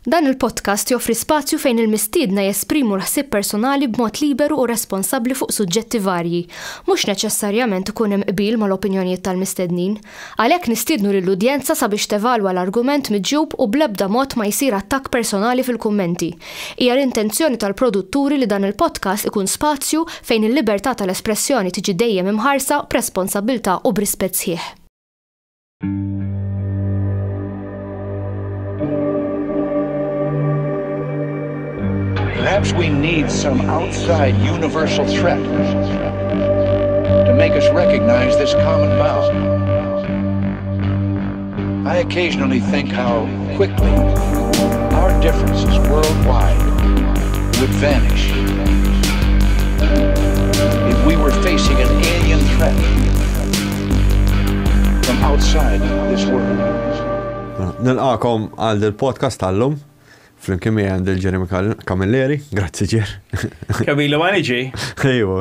Dan il-podcast joffri spazju fejn il-mistiedna jesprimu l-ħsieb personali b'mod liberu u responsabbli fuq suġġetti varji. Mhux neċessarjament ikun hemm qbil mal-opinjonijiet tal-mistednin. Għalhekk nistiednu lill-udjenza sabiex tevalwa l-argument miġjub u bl-ebda mod ma jsir attakk personali fil-kummenti. Hija l-intenzjoni tal-produtturi li dan il-podcast ikun spazju fejn il-libertà tal-espressjoni tiġi dejjem imħarsa b'responsabbiltà u b'rispett sħiħ. Perhaps we need some outside universal threat to make us recognize this common bond. I occasionally think how quickly our differences worldwide would vanish if we were facing an alien threat from outside this world. Nilqakom għal il-podcast tal-lum. Flimkien miegħi għandi l-Jeremy Camilleri. Grazzi ġer. Kamilu ma niġi. Ejju.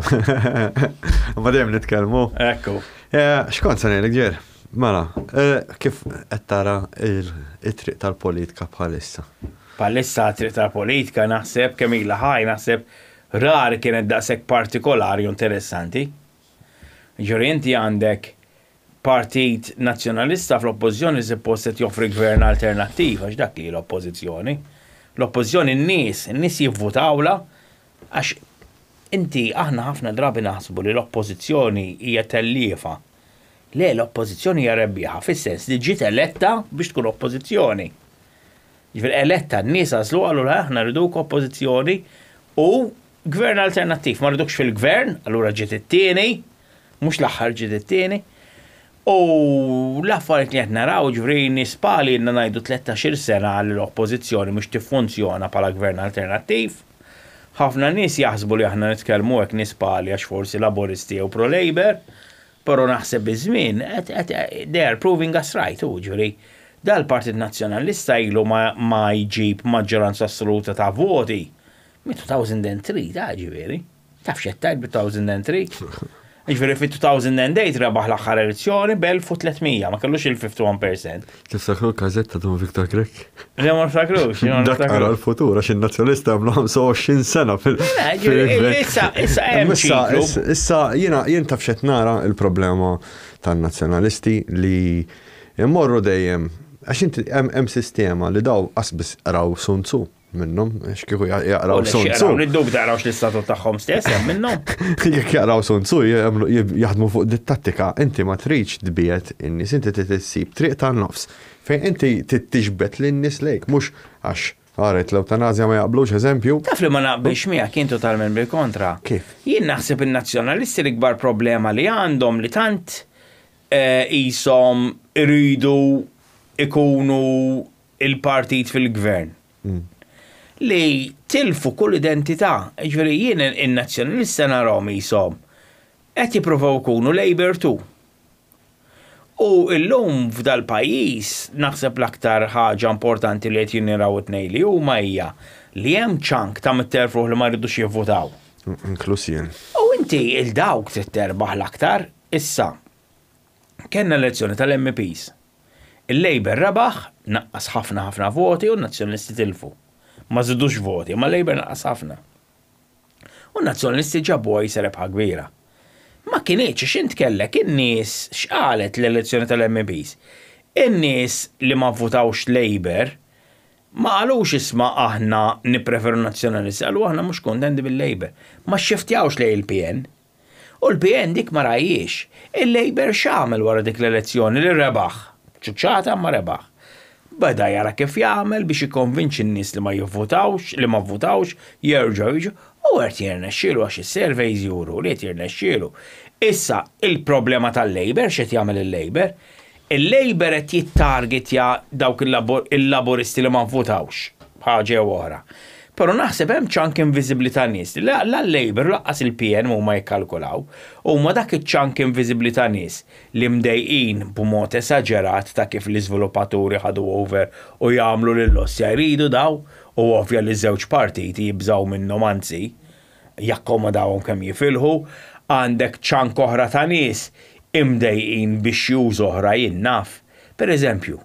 Ma dejjem nitkellmu. Ekku. Eh, x'kont se ngħidlek ġer? Mela, eh, kif qed tara it-triq tal-politika bħalissa? Bħalissa triq tal-politika naħseb kemm ilha ħaj naħseb rari kienet daqshekk partikolari u interessanti. Ġuri inti għandek Partit Nazzjonalista fl-Oppożizzjoni suppost qed joffri gvern alternattiv għax dak li l-Oppożizzjoni. L-Oppożizzjoni n-nies, n-nies jivvutawla għax inti aħna ħafna drabi naħsbu li l-Oppożizzjoni hija telliefa. Le, l-Oppożizzjoni hija rebbieħa fis-sens li ġiet eletta biex tkun Oppożizzjoni. Ġifieri eletta n-nies għażlu qalu aħna rriduk Oppożizzjoni u gvern alternattiv. Ma rridukx fil-gvern, allura ġiet it-tieni, mhux l-aħħar ġiet it-tieni. U l-affarijiet li qed naraw, ġifieri nies bħali ilna ngħidu tlettax-il sena li l-Oppożizzjoni mhux tiffunzjona bħala gvern alternattiv. Ħafna nies jaħsbu li aħna nitkellmu hekk nies bħali għax forsi Laburisti jew pro-Labour, però naħseb biż-żmien they are proving us right, u ġifieri dal-Partit Nazzjonalista ilu ma, ma jġib maġġoranza assoluta ta' voti minn 2003 ta' ġifieri. Taf x'qed tgħid bi 2003? Ġifieri fi 2008 rebaħ l-aħħar elezzjoni b'1300, ma kellux il-51%. Tiftakru l-każett ta' Dun Victor Grech? Le ma niftakrux, ma Dak qara l-futur għax in-Nazzjonalista għamlu 25 sena fil. Issa issa hemm ċiklu. Issa jiena jien taf x'qed nara l-problema tan-Nazzjonalisti li jmorru dejjem għax inti hemm sistema li daw qas biss qraw Sun Tzu. minnhom, għax kieku jaqraw Sun Tzu. Niddubita jaqrawx l-istatut tagħhom stess hemm minnhom. Jekk jaqraw Sun Tzu jaħdmu fuq dit-tattika, inti ma tridx tbiegħed in-nies, inti trid issib triq tan-nofs fejn inti trid tiġbed lin-nies lejk, mhux għax għaret l-ewtanasja ma jaqblux eżempju. Taf li ma naqbilx miegħek jien totalment bil-kontra. Kif? Jien naħseb in-Nazzjonalisti l-ikbar problema li għandhom li tant qishom iridu ikunu il-partit fil-gvern li tilfu kull identità. Jiġifieri jien in-Nazzjonalista narahom qishom qed jippruvaw ikunu Labour too. U illum f'dal-pajjiż naħseb l-aktar ħaġa importanti li qed jinniraw it-tnejn li huma hija li hemm chunk ta' 100,000 ruħ li ma jridux jivvutaw. Inkluż jien. U inti 'il dawk trid terbaħ l-aktar. Issa, kellna elezzjoni tal-MEPs. Il-Labour rebaħ, naqqas ħafna ħafna voti u n-Nazzjonalisti tilfu. Ma żidux voti, imma l-Labour naqqas ħafna. U n-Nazzjonalisti ġabuha qisha rebħa kbira. Ma kinitx għax int kellek in-nies, x'qalet l-elezzjoni tal-MEPs? In-nies li ma vvutawx Labour ma qalux isma' aħna nippreferu n-Nazzjonalisti, qalu aħna mhux kuntenti bil-Labour. Ma xxiftjawx lejn il-PN. U l-PN dik ma rajhiex. Il-Labour x'għamel wara dik l-elezzjoni li rebaħ? Ċuċċata imma rebaħ. Beda jara kif jagħmel biex jikkonvinċi n-nies li ma jivvutawx, li ma vvutawx, jerġgħu jiġu, u qed jirnexxielu għax is-surveys juru li qed jirnexxielu. Issa, il-problema tal-Labour x'qed jagħmel il-Labour? Il-Labour qed jittargetja dawk il-Laburisti li ma vvutawx, b'ħaġa jew oħra. Però naħseb hemm chunk inviżibbli ta' nies li la l-Labour u lanqas il-PN m'huma jikkalkulaw. Huma dak iċ-chunk inviżibbli ta' nies li mdejqin b'mod esaġerat ta' kif l-iżviluppaturi ħadu over u jagħmlu lill-ossja jridu daw u ovvja li ż-żewġ partiti jibżgħu minnhom anzi jakkomodawhom kemm jifilħu, għandek chunk oħra ta' nies imdejqin bi issues oħra jien naf. Per eżempju,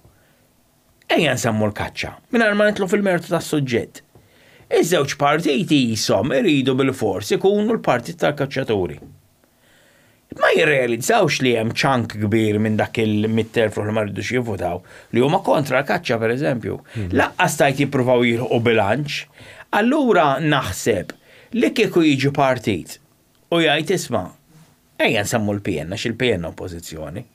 Ejja nsemmu l-kaċċa, mingħajr ma nidħlu fil-mertu tas-suġġett. Iż-żewġ partiti qishom iridu bilfors ikunu l-partit tal-kaċċaturi. Ma jirrealizzawx li hemm chunk kbir minn dak il-100,000 ruħ li ma rridux jivvutaw li huma kontra l-kaċċa pereżempju. Lanqas tgħid jippruvaw jilħqu bilanċ. Allura naħseb li kieku jiġi partit u jgħid isma' ejja nsemmu l-PN għax il-PN oppożizzjoni.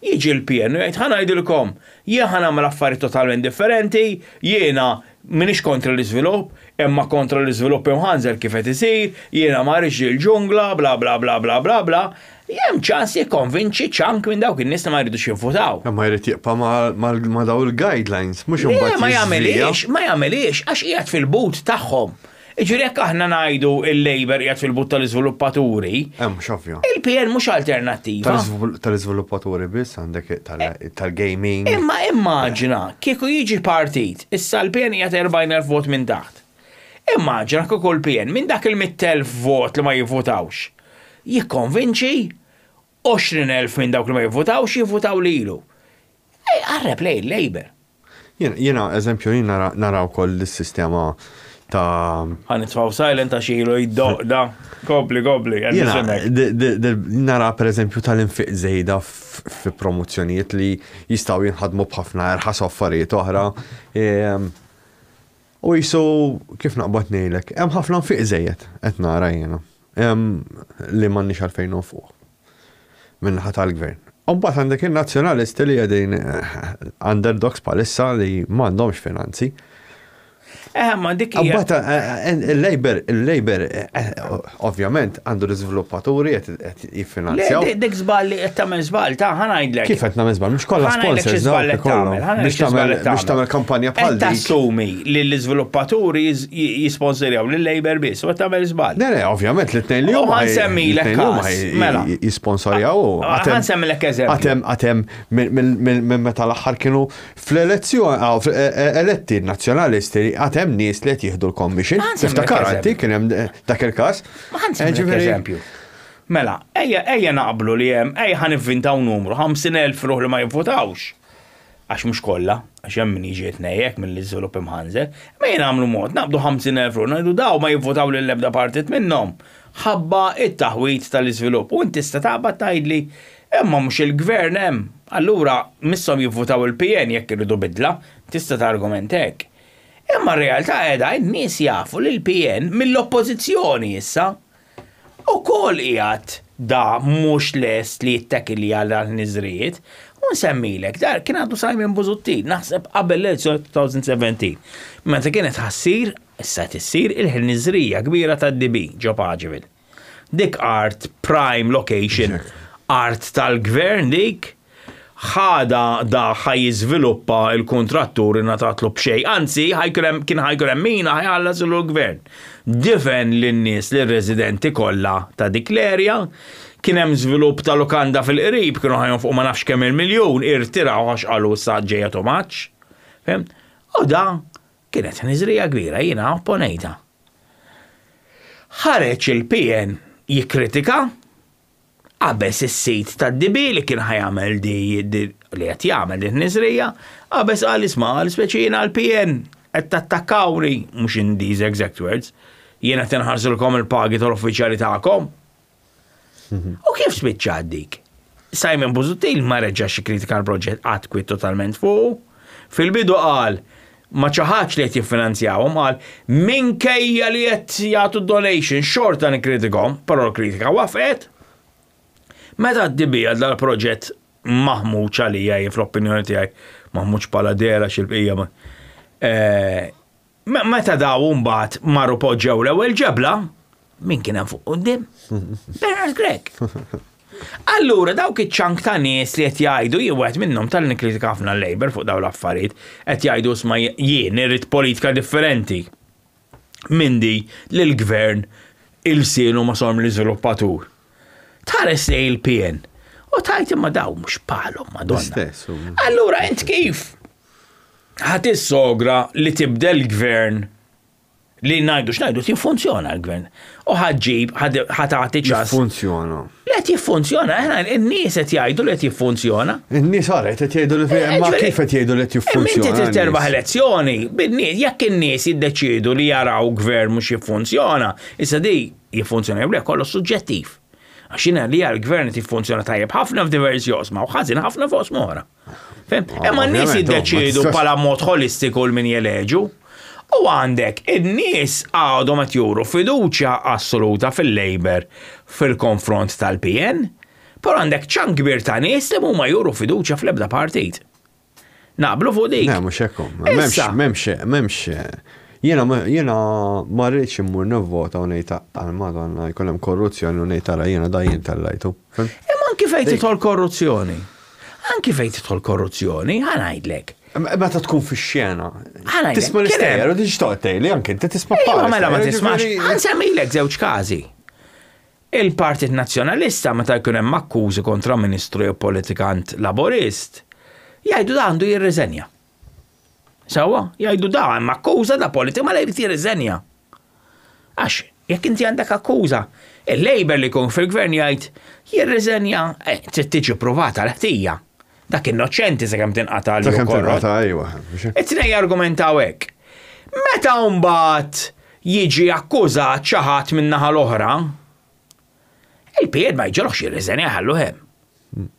Jiġi l-PN u jgħid ħa ngħidilkom, jien ħa nagħmel affarijiet totalment differenti, jiena m'iniex kontra l-iżvilupp, imma kontra l-iżvilupp imħanżer kif qed isir, jiena ma rridx il-ġungla, bla bla bla bla bla bla, hemm ċans jikkonvinċi chunk minn dawk in-nies li ma jridux jivvutaw. Imma jrid jibqa' ma' dawn il-guidelines, mhux imbagħad Le, ma jagħmilhiex, ma jagħmilhiex għax qiegħed fil-but tagħhom. Jiġifieri jekk aħna ngħidu il-Labour qiegħed fil-but tal-iżviluppaturi, Eh, mhux ovvja. il-PN mhux alternattiva. Tal-iżviluppaturi biss għandek tal-gaming. Imma immaġina kieku jiġi partit, issa l-PN qiegħed 40,000 vot minn taħt. Immaġina kieku l-PN minn dak il-100,000 vot li ma jivvutawx, jikkonvinċi 20,000 minn dawk li ma jivvutawx jivvutaw lilu. Qarreb lejn il-Labour. Jiena, eżempju, jien nara wkoll is-sistema ta' Ħa nitfgħu silent għax ilu jdoqq da. Kompli, kompli, qed nisimgħek. Nara pereżempju tal-infiq żejda fi promozzjonijiet li jistgħu jinħadmu b'ħafna erħas u affarijiet oħra. U jisu kif naqbad ngħidlek, hemm ħafna nfiq żejjed qed nara jiena li m'għandniex għalfejn nonfuq. Min-naħa tal-gvern. U mbagħad għandek in-nazzjonalisti li qegħdin eh, underdogs bħalissa li m'għandhomx finanzi. Eh, ma dik hija. Mbagħad eh, eh, il-Labour, il-Labour ovvjament għandu l-iżviluppaturi qed jiffinanzjaw. Dik żball li qed tagħmel żball ta' ħa ngħidlek. Kif qed nagħmel żball? Mhux kollha sponsors biex tagħmel biex tagħmel kampanja bħal dik. Tassumi li l-iżviluppaturi jisponsorjaw lil-Labour biss u qed tagħmel żball. Le, le, ovvjament li tnejn li huma. Ħa nsemmilek każ. Mela. Jisponsorjaw. Ħa nsemmilek eżempju. Għatem, għatem minn meta l-aħħar kienu fl-elezzjoni, e, e, eletti nazzjonalisti, għatem nies li qed jieħdu l-commission. Tiftakar inti kien hemm dak il-każ. Ma ħa nsemmilek eżempju. Mela, ejja ejja naqblu li hemm, ejja ħa nivvintaw numru, 50,000 ruħ li ma jivvutawx. Għax mhux kollha, għax hemm min jiġi jitnejjek mill-iżvilupp imħanżer, imma ejja nagħmlu mod, naqbdu 50,000 ruħ, ngħidu dawn ma jivvutaw lil ebda partit minnhom, ħabba t-taħwid tal-iżvilupp. U int tista' taqbad tgħidli, imma mhux il-gvern hemm, allura misshom jivvutaw il-PN jekk iridu bidla, tista' targumenta hekk. Imma r-realtà qiegħda, in-nies jafu li l-PN mill-Oppożizzjoni issa Ukoll qiegħed da mhux lest li jittakilja l-ħniżrijiet. U nsemmilek, dar kien għadu Simon Busuttil, naħseb qabel l-elezzjoni 2017, meta kienet ħa ssir, issa qed issir, il-ħniżrija kbira tad-DB ġo Paġeville. Dik art prime location, art tal-gvern dik, Ħada da ħa jiżviluppa l-kuntrattur ingħatatlu b'xejn, anzi ħa jkun hemm kien ħa jkun hemm min ħa jħallaslu l-gvern. Difen lin-nies lir-residenti kollha ta' dik l-area. Kien hemm żvilupp ta' lukanda fil-qrib kienu ħa jonfqu ma nafx kemm il-miljun, irtiraw għax qalu issa ġejja too much. Fhimt? U da kienet ħniżrija kbira, jiena opponejtha. Ħareġ il-PN jikkritika Qabeż is-sid tad-DB li kien ħa jagħmel di li qed jagħmel din niżrija, qabeż qal isma' qal speċi jiena l-PN qed tattakkawni, mhux in these exact words, jiena qed inħarsilkom il-pagi tal-uffiċjali tagħkom. U kif spiċċat dik? Simon Busuttil ma reġax ikkritika l-proġett qatt kwiet totalment fuqu. Fil-bidu qal ma ċaħadx li qed jiffinanzjawhom, qal minkejja li qed jagħtu donation xorta nikkritikhom, però l-kritika wafqet. Meta d-DB għal dal-proġett maħmuġ għalija jien fl-opinjoni tiegħi, maħmuġ bħala dehra x'il-bqija ma. Eh, Meta daw mbagħad marru poġġew l-ewwel ġebla, min kien hemm fuq quddiem? Bernard Grech. Allura dawk iċ-ċank ta' nies li qed jgħidu jien wieħed minnhom tal nikkritika ħafna l-Labour fuq dawn l-affarijiet, qed jgħidu isma' jien irrid politika differenti minn di li l-gvern ilsienu ma sorm l-iżviluppatur. Tħares lejn il-PN u tgħid imma daw mhux bħalhom Madonna. Allura int kif ħa tissogra li tibdel gvern li ngħidu x'ngħidu jiffunzjona l-gvern. U ħa ġġib, ħa tagħti ċans. Jiffunzjona. Le. Li qed jiffunzjona, aħna n-nies qed jgħidu li qed jiffunzjona. In-nies għara qed jgħidu li eh, ma kif qed jgħidu li qed jiffunzjona. Inti trid terbaħ elezzjoni, bin-nies jekk in-nies jiddeċiedu li jaraw gvern mhux jiffunzjona, issa di jiffunzjona jew le kollox suġġettiv. Għax jiena li għal gvern qed jiffunzjona tajjeb ħafna f'diversi oqsma u ħażin ħafna f'oqsma oħra. Imma n-nies jiddeċiedu bħala mod ħolistiku l min jeleġu. U għandek in-nies għadhom qed juru fiduċja assoluta fil-Labour fil-konfront tal-PN, però għandek ċan kbir ta' nies li huma juru fiduċja fl-ebda partit. Naqblu fuq dik. Le, mhux hekk. M'hemmx, m'hemmx, m'hemmx. Jiena jiena ma rridx immur nivvota u ngħid għal Madonna jkun hemm korruzzjoni u ngħid ara jiena da jien tellajtu. Imma anki fejn tidħol korruzzjoni. Anki fejn tidħol korruzzjoni, ħa ngħidlek. Meta tkun fix-xena. Tisma' l-istejjer u diġ toqgħod tgħidli anke inti tisma' Iva, mela ma tismax. Ħa nsemmilek żewġ każi. Il-Partit Nazzjonalista meta jkun hemm akkużi kontra ministru jew politikant Laburist, jgħidu da għandu jirriżenja. Sewwa, jgħidu da hemm akkuża da politika mela jrid jirriżenja. Għax, jekk inti għandek akkuża, il-Labour li jkun fil-gvern jgħid jirriżenja, eh, trid tiġi provata l-ħtija. Dak innoċenti sakemm tinqata' li Sakemm tinqata' ejwa. It-tnejn jargumentaw hekk. Meta mbagħad jiġi akkużat xi ħadd min-naħa l-oħra, il-PN ma jġelħx jirriżenja jħallu hemm.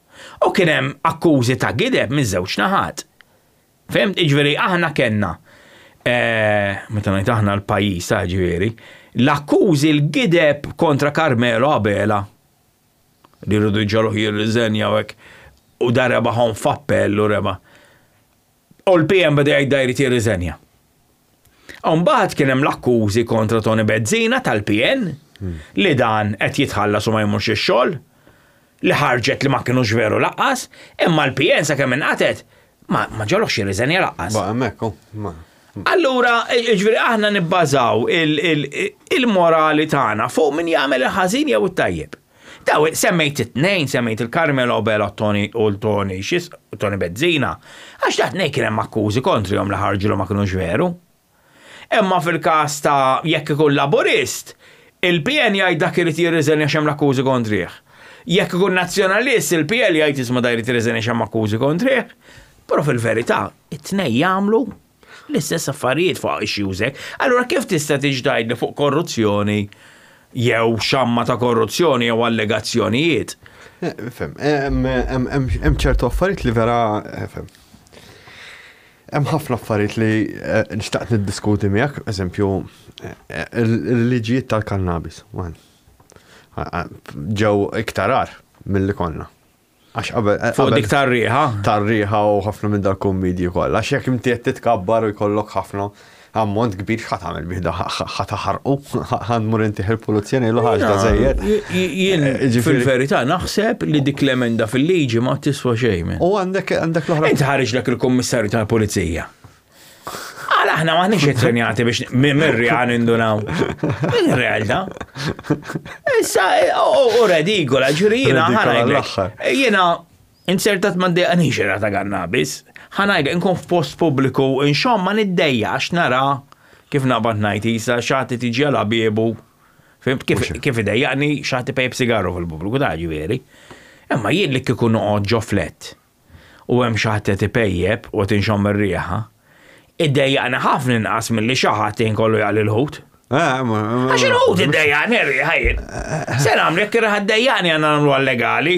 U kien hemm akkużi ta' gideb miż-żewġ naħat. Fhimt? Jiġifieri aħna kellna, meta ngħid aħna l-pajjiż ta' ġifieri, l-akkużi l-gideb kontra Carmelo Abela li rridu jġegħluh jirriżenja u hekk u da rebaħhom f'appell u reba'. U l-PM beda jgħid da jrid jirriżenja. U mbagħad kien hemm l-akkużi kontra Tony Bezzina tal-PN li dan qed jitħallas u ma jmurx ix-xogħol, li ħarġet li ma kinux veru laqqas, imma l-PN sakemm inqatgħet ma ma ġalux jirriżenja laqqas. Ba' hemmhekk hu. Allura, jiġifieri aħna nibbażaw il-morali tagħna fuq min jagħmel il-ħażin jew it-tajjeb. Daw, semmejt it-tnejn, semmejt il-Carmelo Abela Tony u l-Tony xis, Tony Bezzina, għax da tnejn kien hemm akkużi kontrihom li ħarġu li ma kinux veru. Imma fil-każ ta' jekk ikun Laburist, il-PN jgħid dak irid jirriżenja għax hemm l-akkużi kontrih. Jekk ikun Nazzjonalist, il-PL jgħid isma' da jrid jirriżenja għax hemm akkużi kontrih. Però fil-verità, it-tnejn jagħmlu l-istess affarijiet fuq issues hekk. Allura kif tista' tiġi tgħidli fuq korruzzjoni jew xamma ta' korruzzjoni jew allegazzjonijiet? Fhem, hemm ċertu affarijiet li vera, fhem. Hemm ħafna affarijiet li nixtaqt niddiskuti miegħek, eżempju, il-liġijiet tal-kannabis. Ġew iktar agħar milli konna. Għax qabel. Fuq dik tar-riħa? Tar-riħa u ħafna minn dal-kummidji kollha. Għax jekk inti qed titkabbar u jkollok ħafna ammont kbir x'ħa tagħmel bih da ħa taħarqu, ħa nmur intih il-pulizija ngħidlu ħax da żejjed. Jien fil-verità naħseb li dik l-emenda fil-liġi ma tiswa xejn. U għandek għandek l-oħra. Inti ħariġlek il-kummissarju tal-pulizija. Għala aħna maħniex ittrenjati biex mirri għan indunaw. Din realtà. Issa, u redikola, ġuri jiena ħanajlek. Jiena insertat ma ddejqanix era ta' kannabis. Ħanajlek nkun f'post pubbliku inxomm ma niddejjax nara kif naqbad ngħid isa xati tiġi għal biebu. Fimt kif kif idejjaqni xati pejp sigarru fil-pubbliku ta' ġifieri. Imma jien li kieku noqgħod ġo flet u hemm xi ħadd qed ipejjep u qed inxomm ir-riħa, iddejjaqni ħafna inqas milli xi ħadd ħin kollu jaqli l-ħut. Għax il-ħut iddejjaqni r-riħa jien. Se nagħmlu jekk ir-riħa ddejjaqni għandna nagħmlu legali,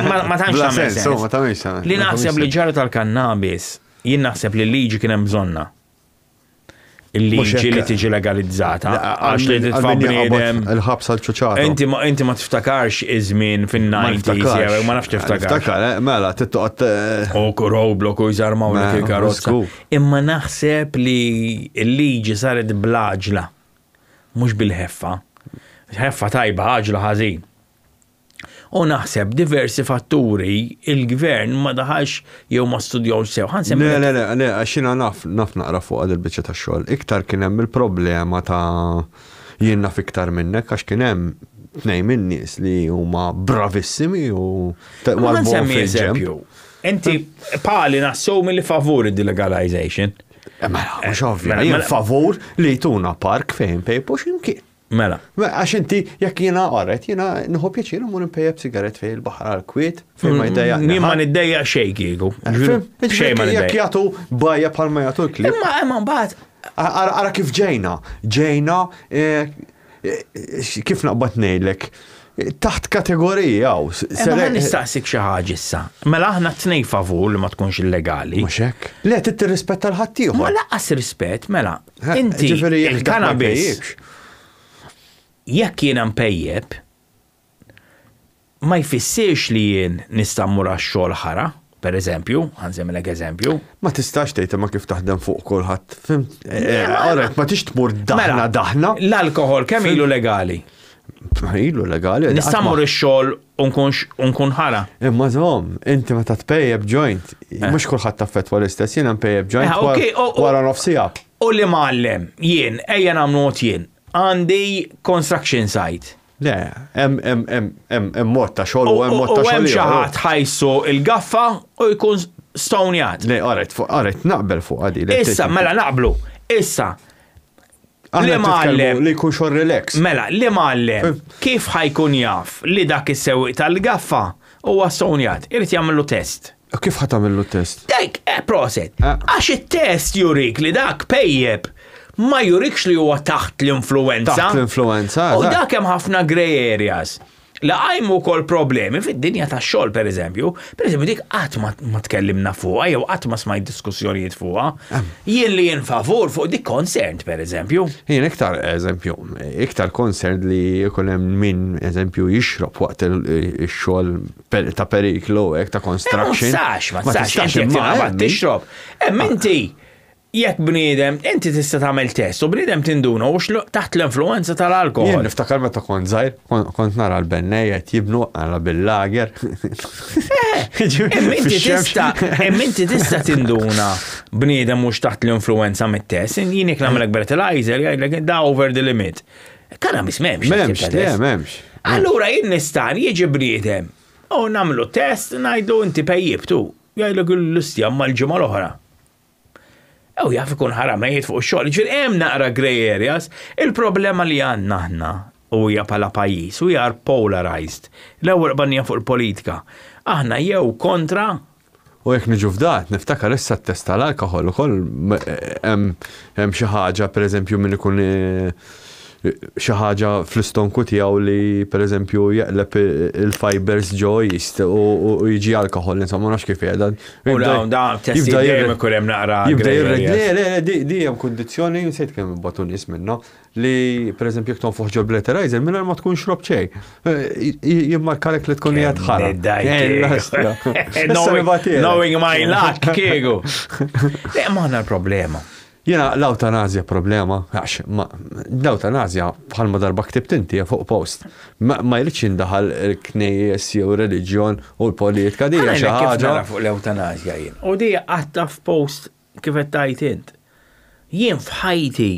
ma tantx tagħmel sens. Li naħseb li ġara tal-kannabis, jien naħseb li l-liġi kien hemm bżonnha. Il-liġi li tiġi legalizzata. Għax li titfa' bniedem. Il-ħabs għal ċuċata. Inti ma inti ma tiftakarx iż-żmien fin-90s, ma nafx tiftakar. Niftakar, eh, mela, tittoqgħod. Eh, u roadblock u jżarmaw dik mela, il-karozza. Imma naħseb li l-liġi saret bl-għaġla, mhux bil-ħeffa. Ħeffa tajba, għaġla ħażin. U naħseb diversi fatturi il-gvern ma daħalx jew ma studjawx sew. Ħa nsemmi. Le, le, le, le, għax jiena naf, naf naqra fuqha dil-biċċa tax-xogħol. Iktar kien hemm il-problema ta' jien naf iktar minnek għax kien hemm tnejn min-nies li huma bravissimi u Ħa nsemmi eżempju. Inti pali nassumi li favur id-delegalization. Mela, mhux ovvja, jien favur li jtuna park fejn pejpu x'imkien. Mela. Għax inti, jekk jiena qorret, jiena nieħu pjaċir immur inpejjep sigarett fejn il-baħar għal kwiet, fejn ma jdejjaq. Jien ma niddejjaq xejn kieku. Xejn ma Jekk jagħtu bajja bħalma jagħtu l-klieb. Imma imma mbagħad. Ara kif ġejna, ġejna eh, eh, kif naqbad ngħidlek taħt kategorija hawn. Imma nistaqsik xi ħaġa issa. Mela aħna tnej favur li ma tkunx illegali. Mhux hekk. Le trid tirrispetta l-ħaddieħor. Ma lanqas rispett, mela. Inti il-cannabis. Jekk jiena mpejjep, ma jfissirx li jien nista' mmur għax-xogħol ħara, per eżempju, ħa nsemmilek eżempju. Ma tistax tgħid imma kif taħdem fuq kulħadd, fhimt? Alright, ma tix tmur daħna Mela, daħna. L-alkoħol kemm ilu legali? Ma ilu legali. Nista' mmur ix-xogħol u nkun ħara. Imma żomm, inti meta tpejjep joint, mhux kulħadd taffettwa l-istess, jiena npejjep joint wara nofs siegħa. U li mgħallem, jien, ejja nagħmlu mod jien, għandi construction site. Le, hemm mod ta' xogħol u hemm mod ta' U hemm xogħol. xi ħadd ħa jsuq il-gaffa u jkun stonjat. Le, alright, alright, naqbel fuq għadi. Issa, mela naqblu. Issa, li li mgħallem. Li jkun xogħol relax. Mela, li mgħallem, kif ħa jkun jaf li dak is-sewwieq tal-gaffa huwa stonjat? Irid jagħmlu test. Kif ħa tagħmillu test? Dik, proset. Għax it-test jurik li dak pejjeb ma jurikx li huwa taħt l-influenza. Taħt l-influenza, U eżatt. dak hemm ħafna grey areas. Li qajmu wkoll problemi fid-dinja tax-xogħol pereżempju. Pereżempju dik qatt ma tkellimna fuqha jew qatt ma smajt diskussjonijiet fuqha. Jien li jien favur fuq dik concerned pereżempju. Jien iktar eżempju, iktar concerned li jkun hemm min eżempju jixrob waqt ix-xogħol ta' periklu hekk ta' Ma construction. tistax, ma tistax, inti jekk imma tinqabad hemm min. tixrob. Hemm inti jekk bniedem, inti tista' tagħmel test u bniedem tinduna u taħt l-influenza Jien tal-alkohol. niftakar meta kont żgħir, kont nara l-bennejja qed jibnu għala bil-lager. Imma inti tista' imma inti tista' tinduna bniedem mhux taħt l-influenza mit-test, jien jekk nagħmlek breathalyzer jgħidlek da over the limit. Cannabis m'hemmx. M'hemmx, tip ta' le, test. m'hemmx. Allura jien nista' jiġi bniedem u nagħmlu test ngħidlu inti pejjibtu. Jgħidlek l-istja mal-ġimgħa l-oħra. Ew jaf ikun ħaramejt fuq ix-xogħol. Ġifieri hemm naqra grey areas. Il-problema li għandna aħna u hija bħala pajjiż we are polarized. L-ewwel qbannija fuq il-politika. Aħna jew kontra U jekk niġu f'dat, niftakar issa t-test tal-alkohol ukoll hemm xi ħaġa pereżempju min ikun xi ħaġa fl-istonku tiegħu li pereżempju jeqleb il-fibers ġo yeast u jiġi alkohol, insomma ma nafx kif qiegħda. U dawn dawn testi dejjem ikun hemm naqra Jibda grey jirreg. areas. Le, le, le, di hemm kundizzjoni, nsejt kemm ibbatu nies minnha, li pereżempju jekk tonfoħ ġo breathalyzer mingħajr ma tkun xrob xejn. Jimmarkalek li tkun qiegħed ħara. Knowing my luck, kieku. Le, ma għandna l-problema. Jena l-eutanazja problema, għax l-eutanazja bħalma darba ktibt inti fuq post. Ma jridx jindaħal il-knejjes jew reliġjon u l-politika di hija xi Kif ħaġa. nara fuq l-eutanazja jien. U di għatta f'post kif qed tajt int. Jien f'ħajti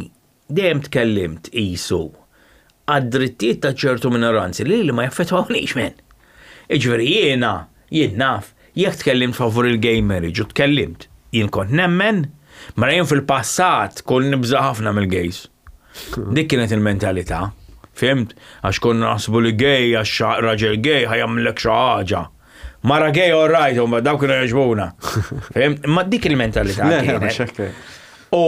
dejjem tkellimt isu għad-drittijiet ta' ċertu minoranzi li ma jaffettwawnix men. Iġifieri jiena, jien naf, jekk tkellimt favur il-gay marriage u tkellimt, jien kont nemmen, mara jien fil-passat kont nibża' ħafna mill-gays. Dik kienet il-mentalità. Fhimt? Għax konna naħsbu li gay, għax raġel gay ħa jagħmlek xi ħaġa. Mara gay all right, u dawk kienu jogħġbuna. Fhimt? Ma dik il-mentalità Le, kienet. mhux hekk. U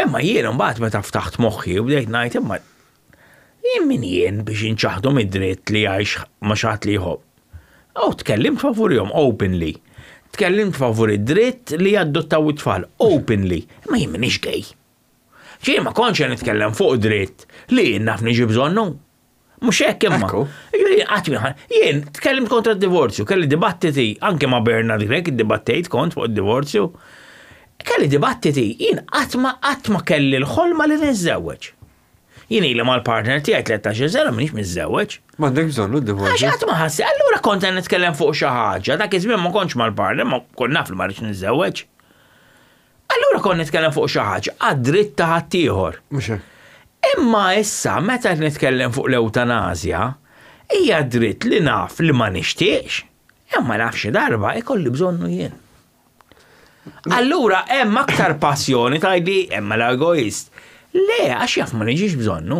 imma jien mbagħad meta ftaħt moħħi u bdejt ngħid imma jien min jien biex inċaħdhom id-dritt li jgħix ma' xi ħadd li jħobb. U tkellimt favurihom openly. Tkellimt favur id-dritt li jaddottaw it-tfal openly. Imma jien m'iniex gay. Ġie ma kontx qed nitkellem fuq dritt li jien naf niġi bżonnu. Mhux hekk imma. Ekku. Jien qatt jien tkellimt kontra d-divorzju, kelli dibattiti anke ma' Bernard Grech iddibattejt kont fuq id-divorzju. Kelli dibattiti, jien qatt ma qatt ma kelli l-ħolma li niżżewweġ. Jien ili mal-partner tiegħi 13 sena m'iniex miżżewweġ. M'għandek bżonn Għax d-divorzju. qatt ma ħassi, allura kont qed nitkellem fuq xi ħaġa, dak iż-żmien ma kontx mal-partner, ma kont naf li ma rridx niżżewweġ. Allura kont nitkellem fuq xi ħaġa għad-dritt ta' ħaddieħor. Mhux hekk. Imma issa meta qed nitkellem fuq l-eutanazja, hija dritt li naf li ma nixtieqx, imma naf xi darba ikolli bżonnu jien. Allura hemm aktar passjoni tgħidli hemm l-egoist. Le, għax jaf ma niġix bżonnu,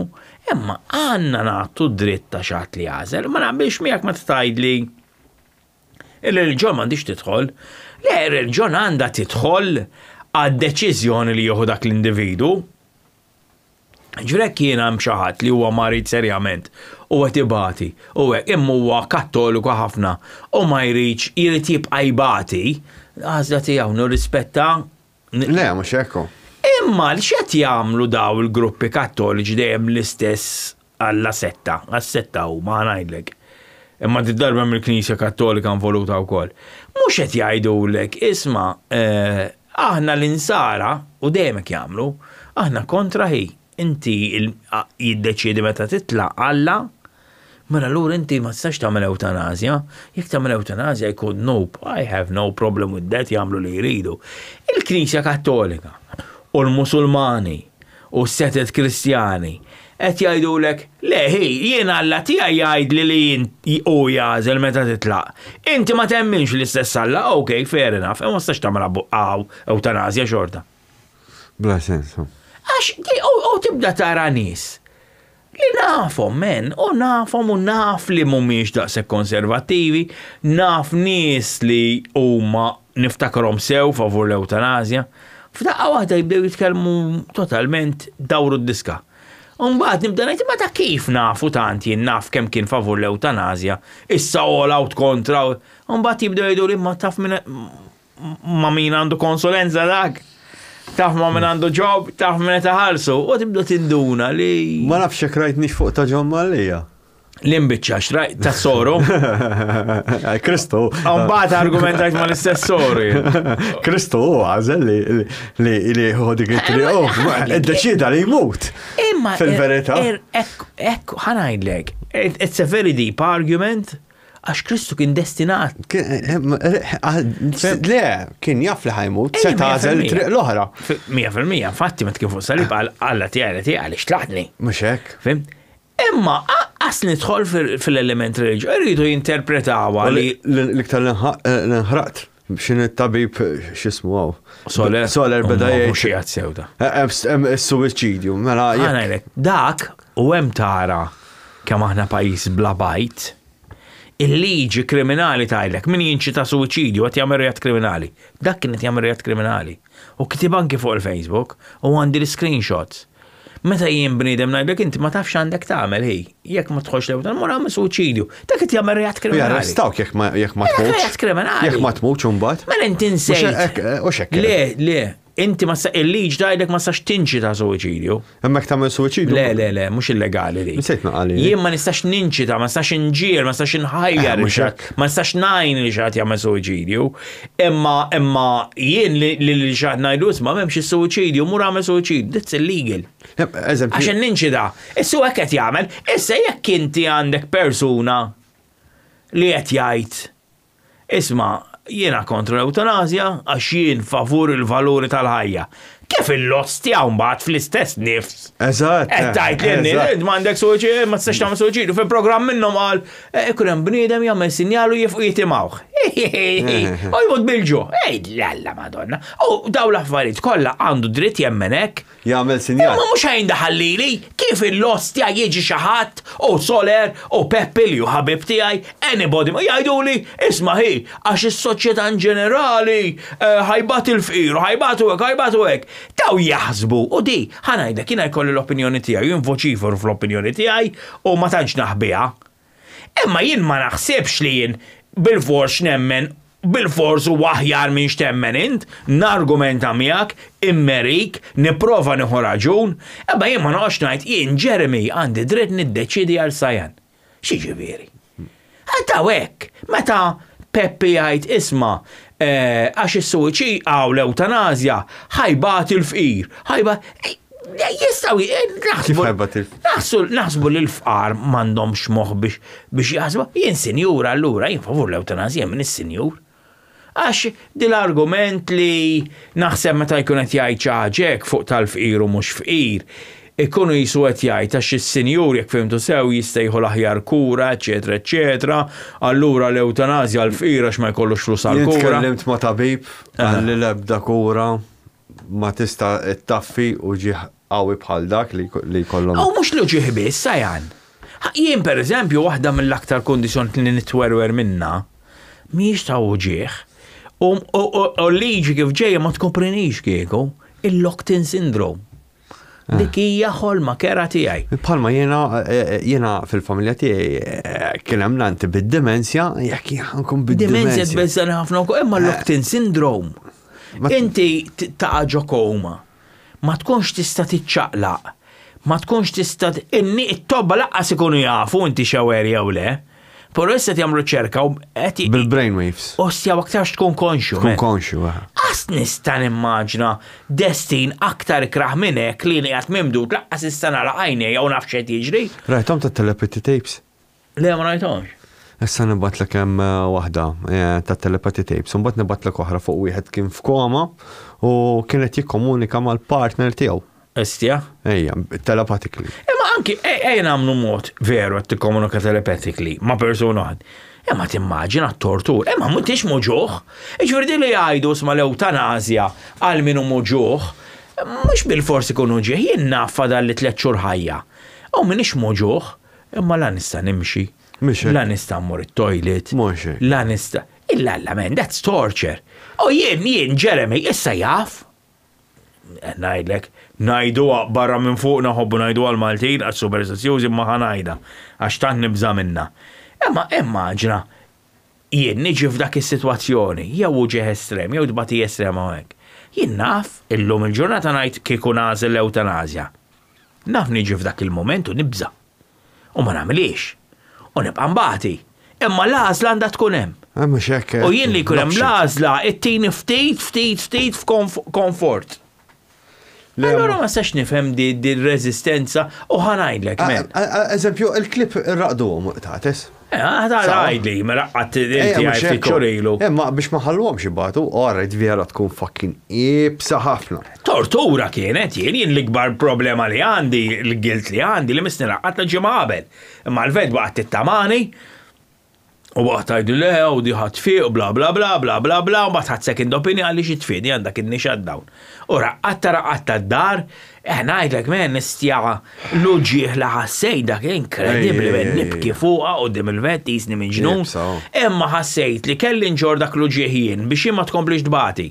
imma għandna nagħtu dritt ta' xi ħadd li jagħżel, ma naqbilx miegħek meta tgħidli il-reliġjon m'għandix tidħol. Le, ir-reliġjon għandha tidħol għad-deċiżjoni li jieħu dak l-individu. Ġifieri jekk jiena hemm xi ħadd li huwa marid serjament u qed ibati u hekk imma huwa Kattoliku ħafna u ma jridx jrid jibqa' jbati, għażla tiegħu nirrispetta. Le, mhux hekk hu. Imma x'qed jagħmlu daw il-gruppi Kattoliċi dejjem l-istess għalla setta, għas-setta huma ħa ngħidlek. Imma did-darba hemm il-Knisja Kattolika involuta wkoll. Mhux qed jgħidulek, isma' aħna l-Insara, u dejjem hekk jagħmlu, aħna kontra hi. Inti jiddeċiedi meta titlaq Alla, mela allura inti ma tistax tagħmel ewtanasja. Jekk tagħmel ewtanasja jkun dnub. I have no problem with that, jagħmlu li jridu. Il-Knisja Kattolika u l-Musulmani u s-setet Kristjani qed jgħidulek, le hi, jien Alla tiegħi jgħidli li hu jagħżel meta titlaq. Inti ma temminx l-istess Alla, ok, fair enough, imma ma tistax tagħmel ewtanasja xorta. Bla sens. Għax, u tibda tara nies li nafhom men, u nafhom u naf li mhumiex daqshekk konservattivi, naf nies li huma niftakarhom sew favur l-ewtanasja, f'daqqa waħda jibdew jitkellmu totalment dawru d-diska. U mbagħad nibda ngħid imma ta' kif nafu tant jien naf kemm kien favur l-ewtanasja, issa all out kontra, u mbagħad jibdew jgħiduli imma taf min ma' min għandu konsulenza dak, taf ma' min għandu job, taf min qed iħallsu, u tibda tinduna li. Ma nafx jekk rajtnix fuq ta' John Mallia. L-imbiċċa xrajt ta' soru. Kristu. Mbagħad argumentajt ma l-istess soru. Kristu hu għażel li li li jieħu dik it-triq. Oh, iddeċieda li jmut. Imma fil-verità. Er, ekk ħa ngħidlek, it's a very deep argument għax Kristu kien destinat. Eh, eh, le, kien jaf li ħa jmut, se tagħżel triq l-oħra. 100%, infatti meta kien fuq salib għal Alla tiegħi tiegħi għaliex tlaqtni. Mhux hekk. Fhimt? Imma aqqas nidħol fil-element reliġjuż, irridu jinterpretawha li. L-iktar li nħraqt x'inhi t-tabib x'ismu hawn. Soler. Soler beda jgħid. Mhux qiegħed sew da. Is-suwiċidju, mela. Ħa ngħidlek, dak u hemm tara kemm aħna pajjiż bla bajt. Il-liġi kriminali tgħidlek min jinċita suwiċidju qed jagħmel reat kriminali. Dak kien qed jagħmel reat kriminali. U kitib anki fuq il-Facebook u għandi l-iscreenshots. Meta jien bniedem ngħidlek inti ma tafx għandek tagħmel hi, jekk ma tħossx l-ewtan mur agħmel suwiċidju. Dak qed jagħmel reat kriminali. Jarrestawk jekk ma jekk ma tmutx. Reat kriminali. Jekk ma tmutx imbagħad. Mela inti nsejt. U x'hekk. Le, le, inti ma il-liġ tgħidlek ma tistax tinċita suwiċidju. Hemmhekk tagħmel suwiċidju? Le, le, le, mhux illegali dik. Nsejt ma qali. Jien ma nistax ninċita, ma nistax inġiegħel, ma nistax inħajjar, ma nistax ngħin li xi ħadd jagħmel suwiċidju. Imma imma jien li lil xi ħadd ngħidlu isma' m'hemmx is-suwiċidju, mur agħmel suwiċidju, that's illegal. Eżempju. Għax ninċita. Issa hu hekk qed jagħmel. Issa jekk inti għandek persuna li qed jgħid Isma', jiena kontra l-ewtanasja għax jien favur il-valuri tal-ħajja. Kif il-ostja mbagħad fl-istess nifs? Eżatt. Qed tgħid lin-nies int m'għandek suwiċidju, ma tistax tagħmel suwiċidju. Fil-programm minnhom qal eh, ikun hemm bniedem jagħmel sinjal u jifqu jitimgħuh. U jmut bil-ġuħ. Ej, l-Alla Madonna. U daw l-affarijiet kollha għandu dritt jemmen hekk. Jagħmel sinjal. Imma mhux ħa jindaħal lili, kif il-ostja jiġi xi ħadd u Soler u Peppi li hu ħabib tiegħi, anybody, ma jgħiduli, isma' hi, għax is-soċjetà in ġenerali eh, ħa jbati l-fqir u ħa jbatu hekk, ħa jbatu hekk. Daw jaħsbu u di, ħa ngħidlek, jiena jkolli l-opinjoni tiegħi, jien voċiferu fl-opinjoni tiegħi u ma tantx naħbiha. Imma jien ma naħsibx li jien bilfors nemmen bilfors huwa aħjar minn x'temmen int, nargumenta miegħek, immerik, nipprova nieħu raġun, imma jien ma noqgħodx ngħid jien Jeremy għandi dritt niddeċiedi għal Sayan. X'jiġifieri? Daw hekk, meta Peppi jgħid isma' għax is-suwiċi hawn l-ewtanasja ħa jbati l-fqir, ħa jbati Jistgħu Kif ħa jbati l-fqir? Naħsbu li l-fqar m'għandhomx moħħ biex biex jaħsbu. Jien sinjur allura, jien favur l-ewtanasja minn is-sinjur. Għax dil-argument li naħseb meta jkun qed jgħid xi ħaġa hekk fuq tal-fqir u mhux fqir, ikunu qisu qed jgħid għax is-sinjur jekk fhimtu sew jista' jieħu l-aħjar kura, eċċetera eċċetera, allura l-ewtanasja għall-fqir għax ma jkollux flus Jien għall-kura. tkellimt ma' tabib, qalli l-ebda kura. ma tista' ttaffi uġigħ qawwi bħal dak li jkollhom. U mhux l-uġigħ biss, Sajan. Jien pereżempju waħda mill-aktar kundizzjonijiet li nitwerwer minnha mhijiex ta' uġigħ. U l-liġi kif ġejja ma tkoprinix kieku, il-locked-in syndrome. Eh. Dik hija ħolma kera tiegħi. Bħalma jiena eh, eh, jiena fil-familja tiegħi kien hemm nanti bid-demenzja, jekk nkun bid-demenzja. Demenzja tbeżżani ħafna wkoll, imma locked-in syndrome. Inti taqa' ġo koma. Ma tkunx tista' tiċċaqlaq. Ma tkunx tista' it-tobba laqqas ikunu jafu inti xewer jew le. Però issa qed jagħmlu riċerka u qed Bil-brainwaves. Ostja u aktarx tkun konxju. Tkun konxju, eh. Qas nista' nimmaġna destin aktar ikrah minn hekk li jien qiegħed mimdud laqqas nista' nagħlaq għajnejja u naf x'qed jiġri. Rajthom tat-telepathy tapes? Le ma rajthomx. Issa nibgħatlek hemm eh, waħda eh, tat-telepathy tapes, u mbagħad nibgħatlek oħra fuq wieħed kien f'koma u kien qed jikkomunika mal-partner tiegħu. Estja? Ejja, telepathically. Imma anki, ejja nagħmlu mod veru qed tikkomunika telepathically ma' persuna oħra. Imma timmaġina t-tortur, imma m'intix muġugħ. Jiġifieri din li jgħidu isma' l-ewtanasja għal min hu muġugħ, mhux bilfors ikun uġigħ, jien naf fadalli tlett xhur ħajja. U m'iniex muġugħ, imma la nista' nimxi, la nista' mmur it-toilet, la nista'. Illa Alla man, that's torture. U jien, jien, Jeremy, issa jaf, Ngħidlek, ngħiduha barra minn fuqna nħobbu ngħiduha l-Maltin għax superstizzjużi imma ħa ngħidha għax tant nibża' minnha. Imma immaġina jien niġi f'dak is-sitwazzjoni, jew uġigħ estrem, jew tbatija estrema u hekk. Jien naf, illum il-ġurnata ngħid kieku nagħżel l-ewtanasja. Naf niġi f'dak il-mument u nibża'. U ma nagħmilhiex. U nibqa' nbati. Imma l-għażla għandha tkun hemm. Eh, mhux hekk. U jien li jkun hemm l-għażla ittini ftit, ftit, ftit f'komfort. Allora ma sax nifhem di r-reżistenza u ħa ngħidlek men. Eżempju, il-klib irraqduhom qtates. Eh, ħa ngħidli, mela qatt inti għajt ftit xhur ilu. Imma biex ma ħalluhomx ibatu, alright vera tkun fucking iebsa ħafna. Tortura kienet jien, jien l-ikbar problema li għandi, l-guilt li għandi li missni raqqadtha ġimgħa qabel. Imma l-vet baqgħet tittamani u baqgħet tgħidli le u di ħa tfiq u bla bla bla bla bla bla u mbagħad ħadt second opinion qalli xi tfiq di għandha kidney shutdown. U raqqadtha raqqadtha d-dar, eh ngħidlek man nistja l-uġigħ li ħassejt dak inkredibbli man nibki fuqha quddiem il-vet qisni miġnun. Imma ħassejt li kelli nġorr dak l-uġigħ jien biex hi ma tkomplix tbati.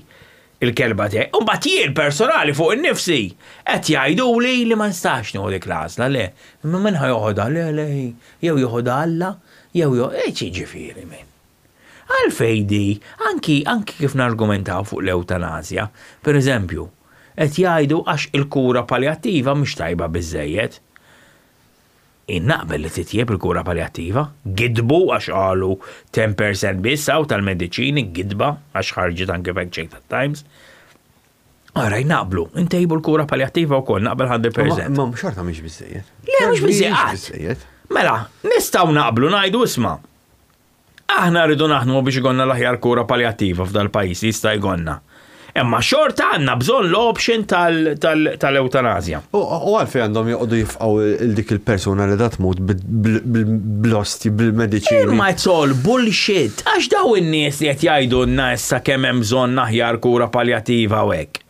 Il-kelba tiegħi. U mbagħad jien personali fuq innifsi qed jgħiduli li ma nistax nieħu dik l-għażla, le. Imma min ħa joħodha? Le, le, hi. Jew joħodha Alla, jew jo, eh, x'jiġifieri min? Għalfejn di, anki, anki kif nargumentaw fuq l-ewtanasja, per eżempju, qed jgħidu għax il-kura paljattiva mhix tajba biżżejjed. Jien naqbel li titjieb il-kura paljattiva. Gidbu għax qalu ten percent biss hawn tal-mediċini, gidba għax ħarġet anke fact check tat-Times. Ara naqblu, intejbu l-kura paljattiva wkoll naqbel 100%. Ma xorta mhix biżejjed. Le mhux biżejjed. Mela, nistgħu naqblu ngħidu isma' Aħna rridu naħdmu biex ikollna l-aħjar kura paljattiva f'dal-pajjiż li jista' jkollna. Imma xorta għandna bżonn l-option tal-ewtanasja. U għalfejn għandhom joqogħdu jifqgħu 'l dik il-persuna li qed tmut bl-osti, bil-mediċini? Imma it's all bullshit. Għax dawn in-nies li qed jgħidulna issa kemm hemm bżonn aħjar kura paljattiva u hekk.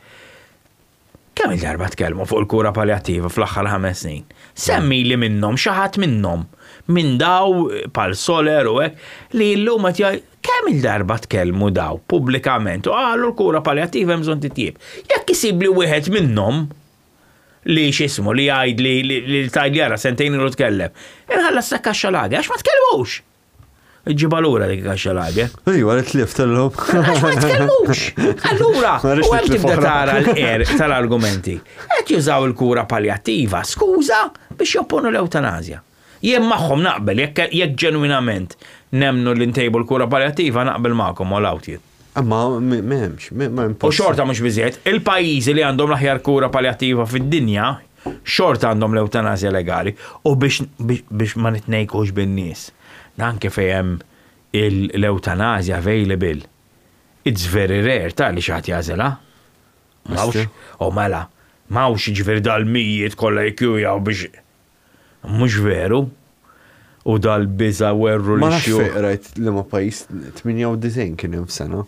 Kemm-il darba tkellmu fuq il-kura paljattiva fl-aħħar ħames snin? Semmili minnhom, xi ħadd minnhom, minn daw bħal Soler u hekk, li llum qed jgħid, kemm-il darba tkellmu daw pubblikament u qalu l-kura paljattiva hemm bżonn titjieb. Jekk isibli wieħed minnhom li x'ismu li jgħidli li tgħidli ara sentejn ilu tkellem, inħallas kaxxa lagi għax ma tkellmux. Ġiba lura dik kaxxa lager. Ejwa, li tlift illum. Għax ma jitkellmux. Allura, u hemm tibda tara l-er tal-argumenti. Qed jużaw il-kura paljattiva, skuża biex jopponu l-ewtanasja. Jien magħhom naqbel, jekk ġenwinament nemnu li ntejbu l-kura paljattiva naqbel magħkom all out jien. Imma m'hemmx, U xorta mhux biżejjed, il-pajjiżi li għandhom l-aħjar kura paljattiva fid-dinja, xorta għandhom l-ewtanasja legali u biex biex ma nitnejkux bin-nies. Dan kif hemm l-ewtanasja available, it's very rare ta' li xi ħadd jagħżilha. M'hawnx, u mela, m'hawnx jiġifieri dal-mijiet kollha jikkjujaw biex Mhux veru. U dal-biża' werru Ma nafx fejn qrajt liema pajjiż 98 kien hemm f'sena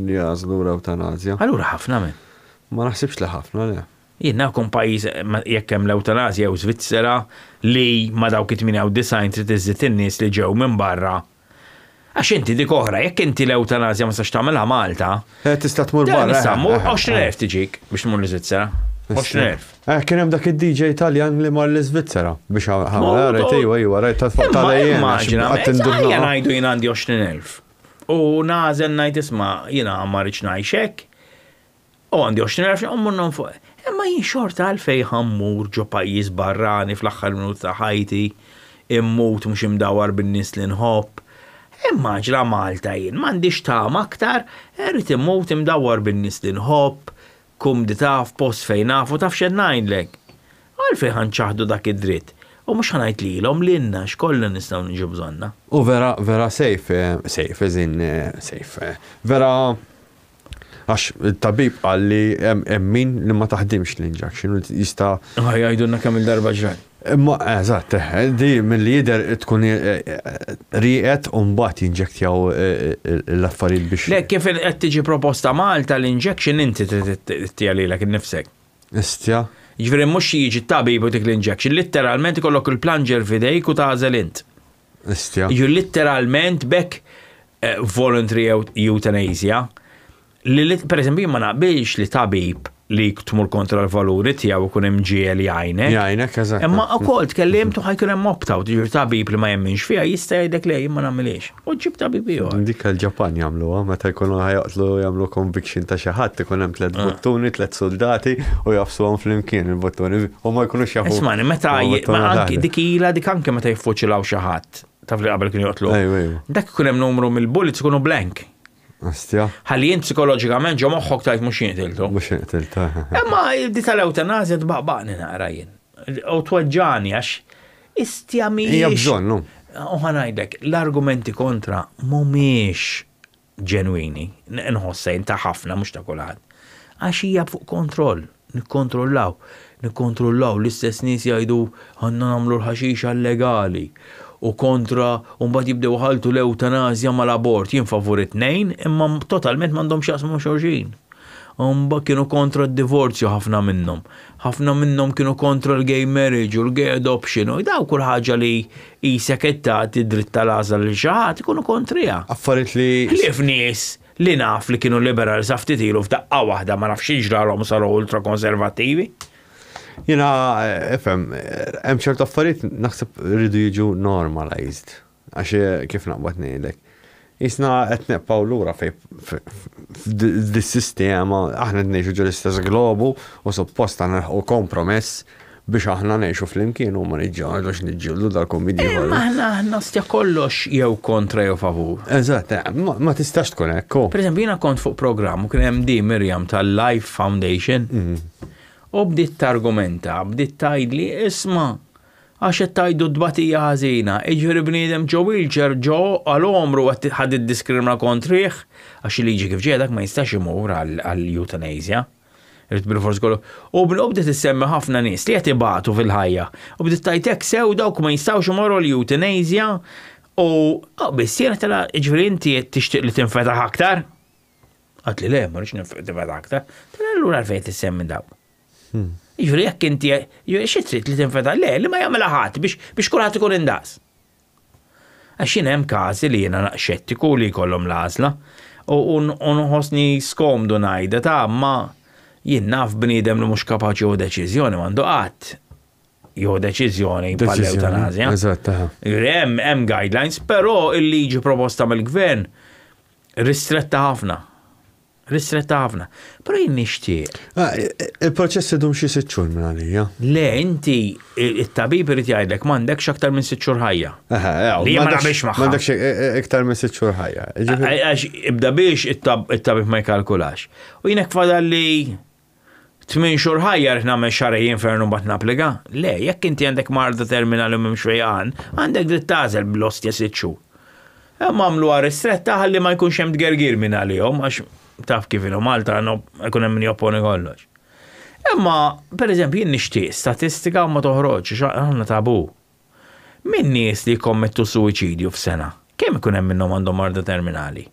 li għażlu l-ewtanasja. Allura ħafna men. Ma naħsibx li ħafna, le. Jien naf kun pajjiż jekk hemm l-ewtanasja jew Svizzera li ma dawk it-98 trid iżżid in-nies li ġew minn barra. Għax inti dik oħra, jekk inti l-ewtanasja ma tistax tagħmilha Malta. Eh, tista' tmur barra. Tista' tmur 20,000 tiġik biex tmur l-Iżvizzera. 20,000. Eh, kien hemm dak id-DJ Taljan li mar l-Iżvizzera biex ħamela, rajt ejwa, ejwa, rajt tal-ejjen. Immaġina, ejja ngħidu jien għandi 20,000. U nagħżel ngħid isma' jiena ma rridx ngħix hekk. U għandi 20,000 u mmur nonfoq. Imma jien xorta għalfejn ħa mmur ġo pajjiż barrani fl-aħħar minuti ta' ħajti, immut mhux imdawwar bin-nies li nħobb. Immaġina Malta jien, m'għandix tama aktar, irrid immut imdawwar bin-nies li nħobb, kumdità f'post fejn naf u taf x'qed ngħidlek. Għalfejn ħa nċaħħdu dak id-dritt? U mhux ħa ngħid lilhom, lilna għax kollha nistgħu niġu bżonnha. U vera, vera safe, safe, as in safe, vera Għax il-tabib qal li hemm min li ma taħdimx l-injection u jista'. Ah, jgħidulna kemm il-darba ġrat. Imma eżatt, di milli jidher tkun rieqed u mbagħad jinġektjaw l-affarijiet biex. Le, kif qed tiġi proposta Malta l-injection inti trid ttiha lilek innifsek. Istja. Jiġifieri mhux jiġi t-tabib u jtik l-injection, litteralment ikollok il-plunger f'idejk u tagħżel int. Istja. Jiġifieri litteralment b'hekk voluntary euthanasia li per eżempju jien ma naqbilx li tabib li tmur kontra l-valuri tiegħu ikun imġiegħel jgħinek. Jgħinek, eżatt. Imma ukoll tkellimt u ħajkun hemm opt-out, jiġifieri tabib li ma jemminx fiha jista' jgħidlek le jien ma nagħmilhiex. U ġġib tabib ieħor. Dik il-Ġapan jagħmluha meta jkunu ħajaqtlu jagħmlu conviction ta' xi ħadd ikun hemm tliet ah. buttuni, tliet soldati u jafsuhom flimkien il-buttuni u ma jkunux jafu. Ismani, meta anki dik ilha dik anke meta jiffuċilaw xi ħadd. Taf li qabel kienu joqtlu. Dak ikun hemm numru mill-bullets ikunu blank. Astja. Ħalli jint psikoloġikament ġo moħħok tajt mhux jien qtiltu. Mhux jien qtiltu. Imma di tal-ewtanazja tbaqbaqni naqra jien. U tweġġani għax istja mhijiex. Hija bżonn, no. U ħanajdlek, l-argumenti kontra mhumiex ġenwini, nħossha jien ta' ħafna mhux ta' kulħadd. Għax hija fuq kontroll, nikkontrollaw, nikkontrollaw l-istess nies jgħidu għandna nagħmlu l-ħaxixa llegali u kontra u mbagħad jibdew iħalltu l-ewtanasja mal-abort. Jien favur it-tnejn imma totalment m'għandhom x'jaqsmu ma' xulxin. U mbagħad kienu kontra d-divorzju ħafna minnhom. Ħafna minnhom kienu kontra l-gay marriage u l-gay adoption u daw kull ħaġa li qisek qed tagħti d-dritt tal-għażla lil xi ħadd ikunu kontriha. Affarijiet li. Ħlief nies li naf li kienu liberali sa ftit ilu f'daqqa waħda ma nafx x'ġralhom saru ultrakonservattivi. Jiena, ifhem, hemm ċertu affarijiet naħseb iridu jiġu normalized. Għax kif naqbad ngħidlek, qisna qed nibqgħu lura fejn f'dis-sistema, aħna qed ngħixu ġol-istess globu u suppost għandna nilħqu kompromess biex aħna ngħixu flimkien u ma niġġieldu niġġieldu dal-kumidji kollha. Imma aħna aħna stja kollox jew kontra jew favur. Eżatt, ma tistax tkun hekk. Per eżempju, jiena kont fuq programm u kien hemm di Miriam tal-Life Foundation u bdiet targumenta, bdiet tgħidli isma' Għax qed tgħidu t-tbatija ħażina, jiġifieri bniedem ġo wheelchair ġo għal għomru qed ħa tiddiskrimina kontrih, għax il-liġi kif ġejja dak ma jistax imur għall-euthanasia. Irid bilfors ikollu. U bdiet issemmi ħafna nies li qed ibatu fil-ħajja. U bdiet tgħid hekk sew dawk ma jistgħux imorru għall-euthanasia u biss jiena tela jiġifieri inti qed tixtieq li tinfetaħ aktar? Qaltli le, ma rridx tinfetaħ aktar. Tela allura għalfejn qed issemmi dawk? Jiġifieri jekk inti xi trid li tinfetaħ? Le, li ma jagħmilha ħadd biex biex kulħadd ikun indaqs. Għax jien hemm każi li jiena xettiku li jkollhom l-għażla u nħossni skomdu ngħidha ta' ma jien naf bniedem li mhux kapaċi jieħu deċiżjoni m'għandu qatt jieħu deċiżjoni bħall-eutanasja. Eżatt. Hemm hemm guidelines, però il-liġi proposta mill-gvern ristretta ħafna. Ristretta ħafna. Però jien nixtieq. Ah, il-proċess idum xi sitt xhur minn għalija. Le, inti it-tabib irid jgħidlek m'għandekx aktar minn sitt xhur ħajja. Li ma naqbilx magħha. M'għandekx e, e, iktar minn sitt xhur ħajja. Għax ibda biex it-tabib ma jkalkulax. U jien hekk fadalli tmien xhur ħajja rrid nagħmel xahrejn infernu mbagħad napplika. Le, jekk inti għandek marda terminali u m'hemmx fejqan, għandek dritt tagħżel bl-ostja sitt xhur. Imma għamluha ristretta ħalli ma jkunx hemm tgergir minn għalihom għax taf kif inhu Malta ikun hemm min jopponi kollox. Imma, per eżempju, jien nixtieq statistika u ma toħroġx għax aħna tabu. Min nies li jikkommettu suwiċidju f'sena, kemm ikun hemm minnhom għandhom marda terminali?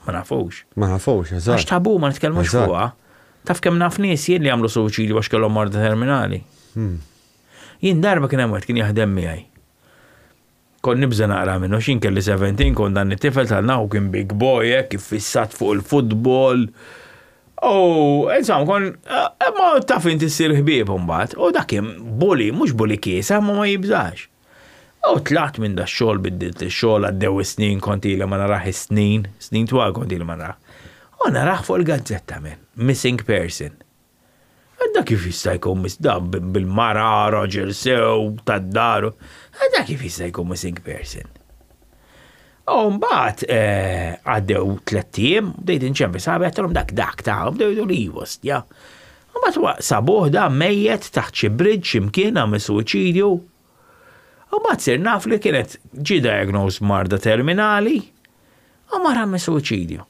Ma nafux. Ma nafux, eżatt. Għax tabu ma nitkellmux fuqha. Taf kemm naf nies jien li għamlu suwiċidju għax kellhom marda terminali. Jien darba kien hemm wieħed kien jaħdem miegħi. Kont nibża' naqra minnu għax jien kelli 17 kont dan it-tifel tal-naħu kien big boy hekk iffissat fuq il-futbol. U insomma kon imma taf inti ssir ħbieb imbagħad. U dak kien bully, mhux bully kiesaħ imma ma jibżax. U tlaqt minn dax-xogħol biddilt ix-xogħol għaddew is-snin kont ili ma narah is-snin, snin twal kont ili ma narah. U narah fuq il-gazzetta man, missing person. Da kif jista' jkun miss da bil-mara, raġel sew, tad-dar. Da kif jista' jkun missing person? U mbagħad eh, għaddew tlett ijiem, bdejt inċempi sabi għedtilhom dak dak ta' bdew jgħidu li iva, stja. Mbagħad sabuh da mejjet taħt xi bridge x'imkien għamel suwiċidju. U mbagħad sir naf li kienet ġie diagnosed marda terminali u mar għamel suwiċidju.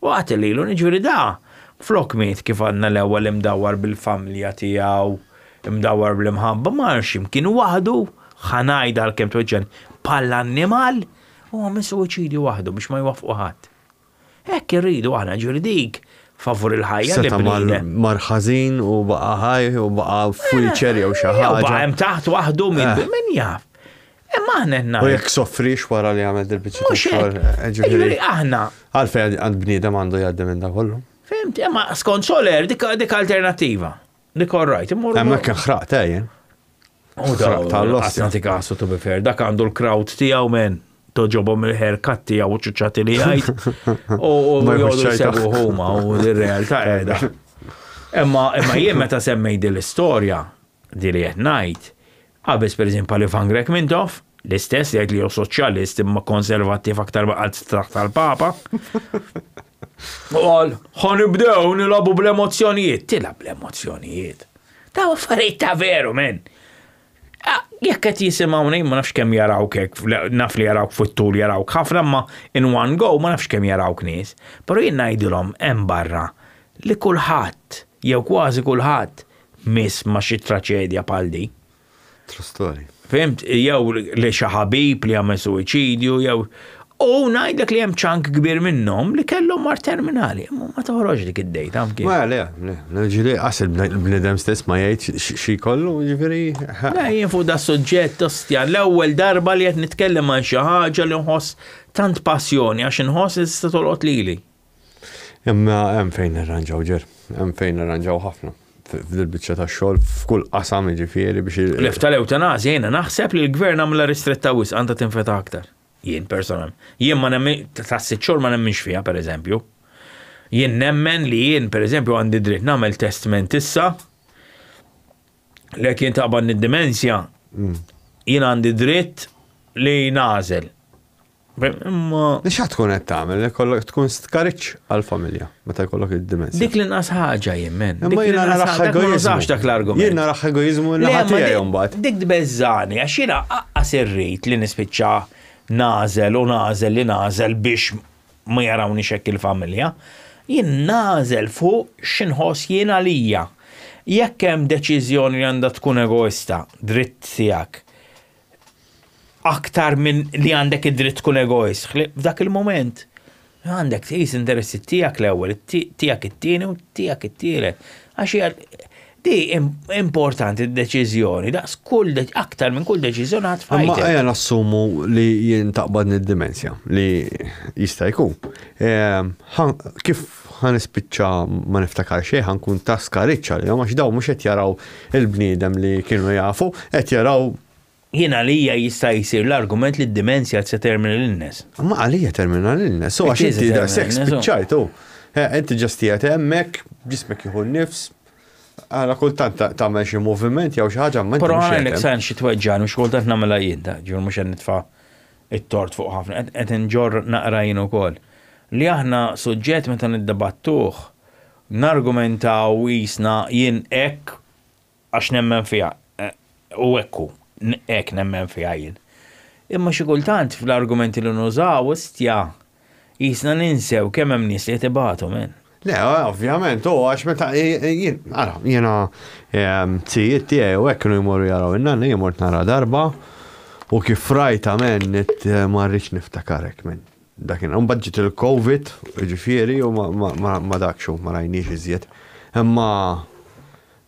U qatel lilu, jiġifieri da flok miet kif għadna l-ewwel imdawwar bil-familja tiegħu, imdawwar bl-imħabba, mar xi mkien waħdu, ħa ngħidha għalkemm tweġġagħni, bħall-annimal, u għamel suwiċidju waħdu biex ma jwaffqu ħadd. Hekk irridu aħna, ġifieri dik favur il-ħajja li Seta' mar mar ħażin u baqa' ħaj u baqa' f'wheelchair jew xi ħaġa. Jew baqa' hemm taħt waħdu min jaf. Imma aħna qed ngħidu. U jekk soffrix wara li għamel dil-biċċa ta' xogħol. Ġifieri aħna. Għalfejn għand bniedem għandu jgħaddi minn da kollu. Fimt, imma skont Soler dik dik alternattiva. Dik all right. Hemmhekk kien ħraqt eh, jien. U tal-loss. Nagħti kasu to be fair. Dak għandu l-crowd tiegħu men toġobhom il-haircut tiegħu u ċuċċati li jgħid. U jgħodu jsegwu huma u l-realtà qiegħda. Imma imma jien meta semmej din l-istorja, di li qed ngħid, Qabeż pereżempju għal Ivan Grech Mintoff, l-istess li jgħid li hu soċjalist imma konservattiv aktar ma qatt taħt tal-Papa. U qal, ħa nibdew nilagħbu bl-emozzjonijiet. Tilgħab bl-emozzjonijiet. Ta' affarijiet ta' veru, men. Ah, jekk qed jisimgħuni, ma nafx kemm jarawk hekk, naf li jarawk fit-tul jarawk ħafna, ma in one go ma nafx kemm jarawk nies. Però jien ngħidilhom hemm barra li kulħadd jew kważi kulħadd miss ma' xi traċedja bħal di. True story. Fimt? Jew li xi ħabib li għamel suwiċidju, jew U ngħidlek li hemm ċank kbir minnhom li kellhom mar terminali, imma ma toħroġ dik id-dejta mkien. Ma le, le, le, ġieli qas il-bniedem stess ma jgħid xi jkollu, ġifieri. Le, jien fuq da suġġett ostja, l-ewwel darba li qed nitkellem għal xi ħaġa li nħoss tant passjoni għax inħoss li tista' tolqot lili. Imma hemm fejn nirranġaw ġer, hemm fejn nirranġaw ħafna f'dil-biċċa tax-xogħol f'kull qasam jiġifieri biex. Lef tal-ewtanasja jiena naħseb li l-gvern għamilha ristretta wisq għandha tinfetaħ aktar. Jien personalment. Jien ma nemmen tas-sitt xhur ma nemminx fiha pereżempju. Jien nemmen li jien pereżempju għandi dritt nagħmel testment issa li jekk jien taqbadni d-dimensja jien għandi dritt li nagħżel. Imma. X'għad tkun qed tagħmel? Ikollok tkun stkarriċ għall-familja meta jkollok id-dimensja. Dik l-inqas ħaġa jien men. Imma jiena naraħ egoiżmu. dak l-argument. Jien naraħ egoiżmu li ħadd tiegħi mbagħad. Dik tbeżżani għax jiena aqqas irrid li nispiċċa nagħżel u nagħżel li nagħżel biex ma jarawniex hekk il-familja. Jien nagħżel fuq x'inħoss jien għalija. Jekk hemm deċiżjoni li għandha tkun egoista, dritt tiegħek, aktar minn li għandek id-dritt tkun egoist. F'dak il-moment għandek tqis interessi tiegħek l-ewwel, tiegħek it-tieni u tiegħek it-tielet. Għax hija di importanti d-deċiżjoni, daqs kull aktar minn kull deċiżjoni għad fajtek. Ma ejja nassumu li jien taqbadni d-dimensja li jista' jkun. Ehm, kif ħa nispiċċa ma niftakar xejn, ħa nkun ta' skariċċ għalihom għax dawn mhux qed jaraw il-bniedem li kienu jafu, qed jaraw Jien għalija jista' jsir l-argument li d-dimensja it's a terminal illness. Ma għalija terminal illness, u għax inti daqshekk spiċċajt u. Inti ġast qiegħed hemmhekk, ġismek jieħu n-nifs, għala kultant tagħmel xi moviment jew xi ħaġa ma Però għalek san xi tweġġan u xi kultant nagħmilha jien, ġifieri mhux qed nitfa' it-tort fuq ħafna, qed inġorr naqra jien ukoll. Li aħna suġġett meta niddibattuh, nargumentaw qisna jien hekk għax nemmen fiha, u hekk hu, hekk nemmen fiha jien. Imma xi kultant fl-argumenti li nużaw, ostja, qisna ninsew kemm hemm nies li qed ibatu, man. Le, ovvjament, u għax meta jien, ara, jiena zijiet tiegħi u hekk kienu jmorru jaraw in-nanna, jien mort nara darba u kif rajtha men ma rridx niftakar hekk men. Dakinhar. Imbagħad ġiet il-Covid, jiġifieri, u ma dakx u ma rajniex iżjed. Imma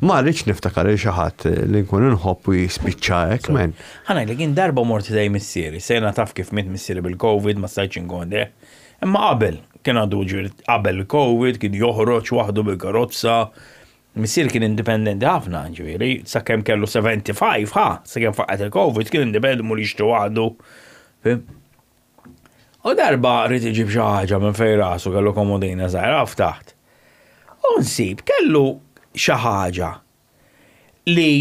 ma rridx niftakar lil xi ħadd li nkun inħobb u jispiċċa hekk, man. Ħa ngħidlek, jien darba mort ħdej missieri, sena taf kif miet missieri bil-Covid, ma stajtx inkun ħdejh. Imma qabel, kien għadu ġifieri qabel il-Covid, kien joħroġ waħdu bil-karozza. Missieri kien indipendenti ħafna, ġifieri, sakemm kellu 75, ħa, sakemm faqqgħet il-Covid, kien indipendenti mur jixtri waħdu. Fim? U darba rrid iġib xi ħaġa minn fejn rasu kellu komodina żgħira ftaħt. U nsib kellu xi ħaġa li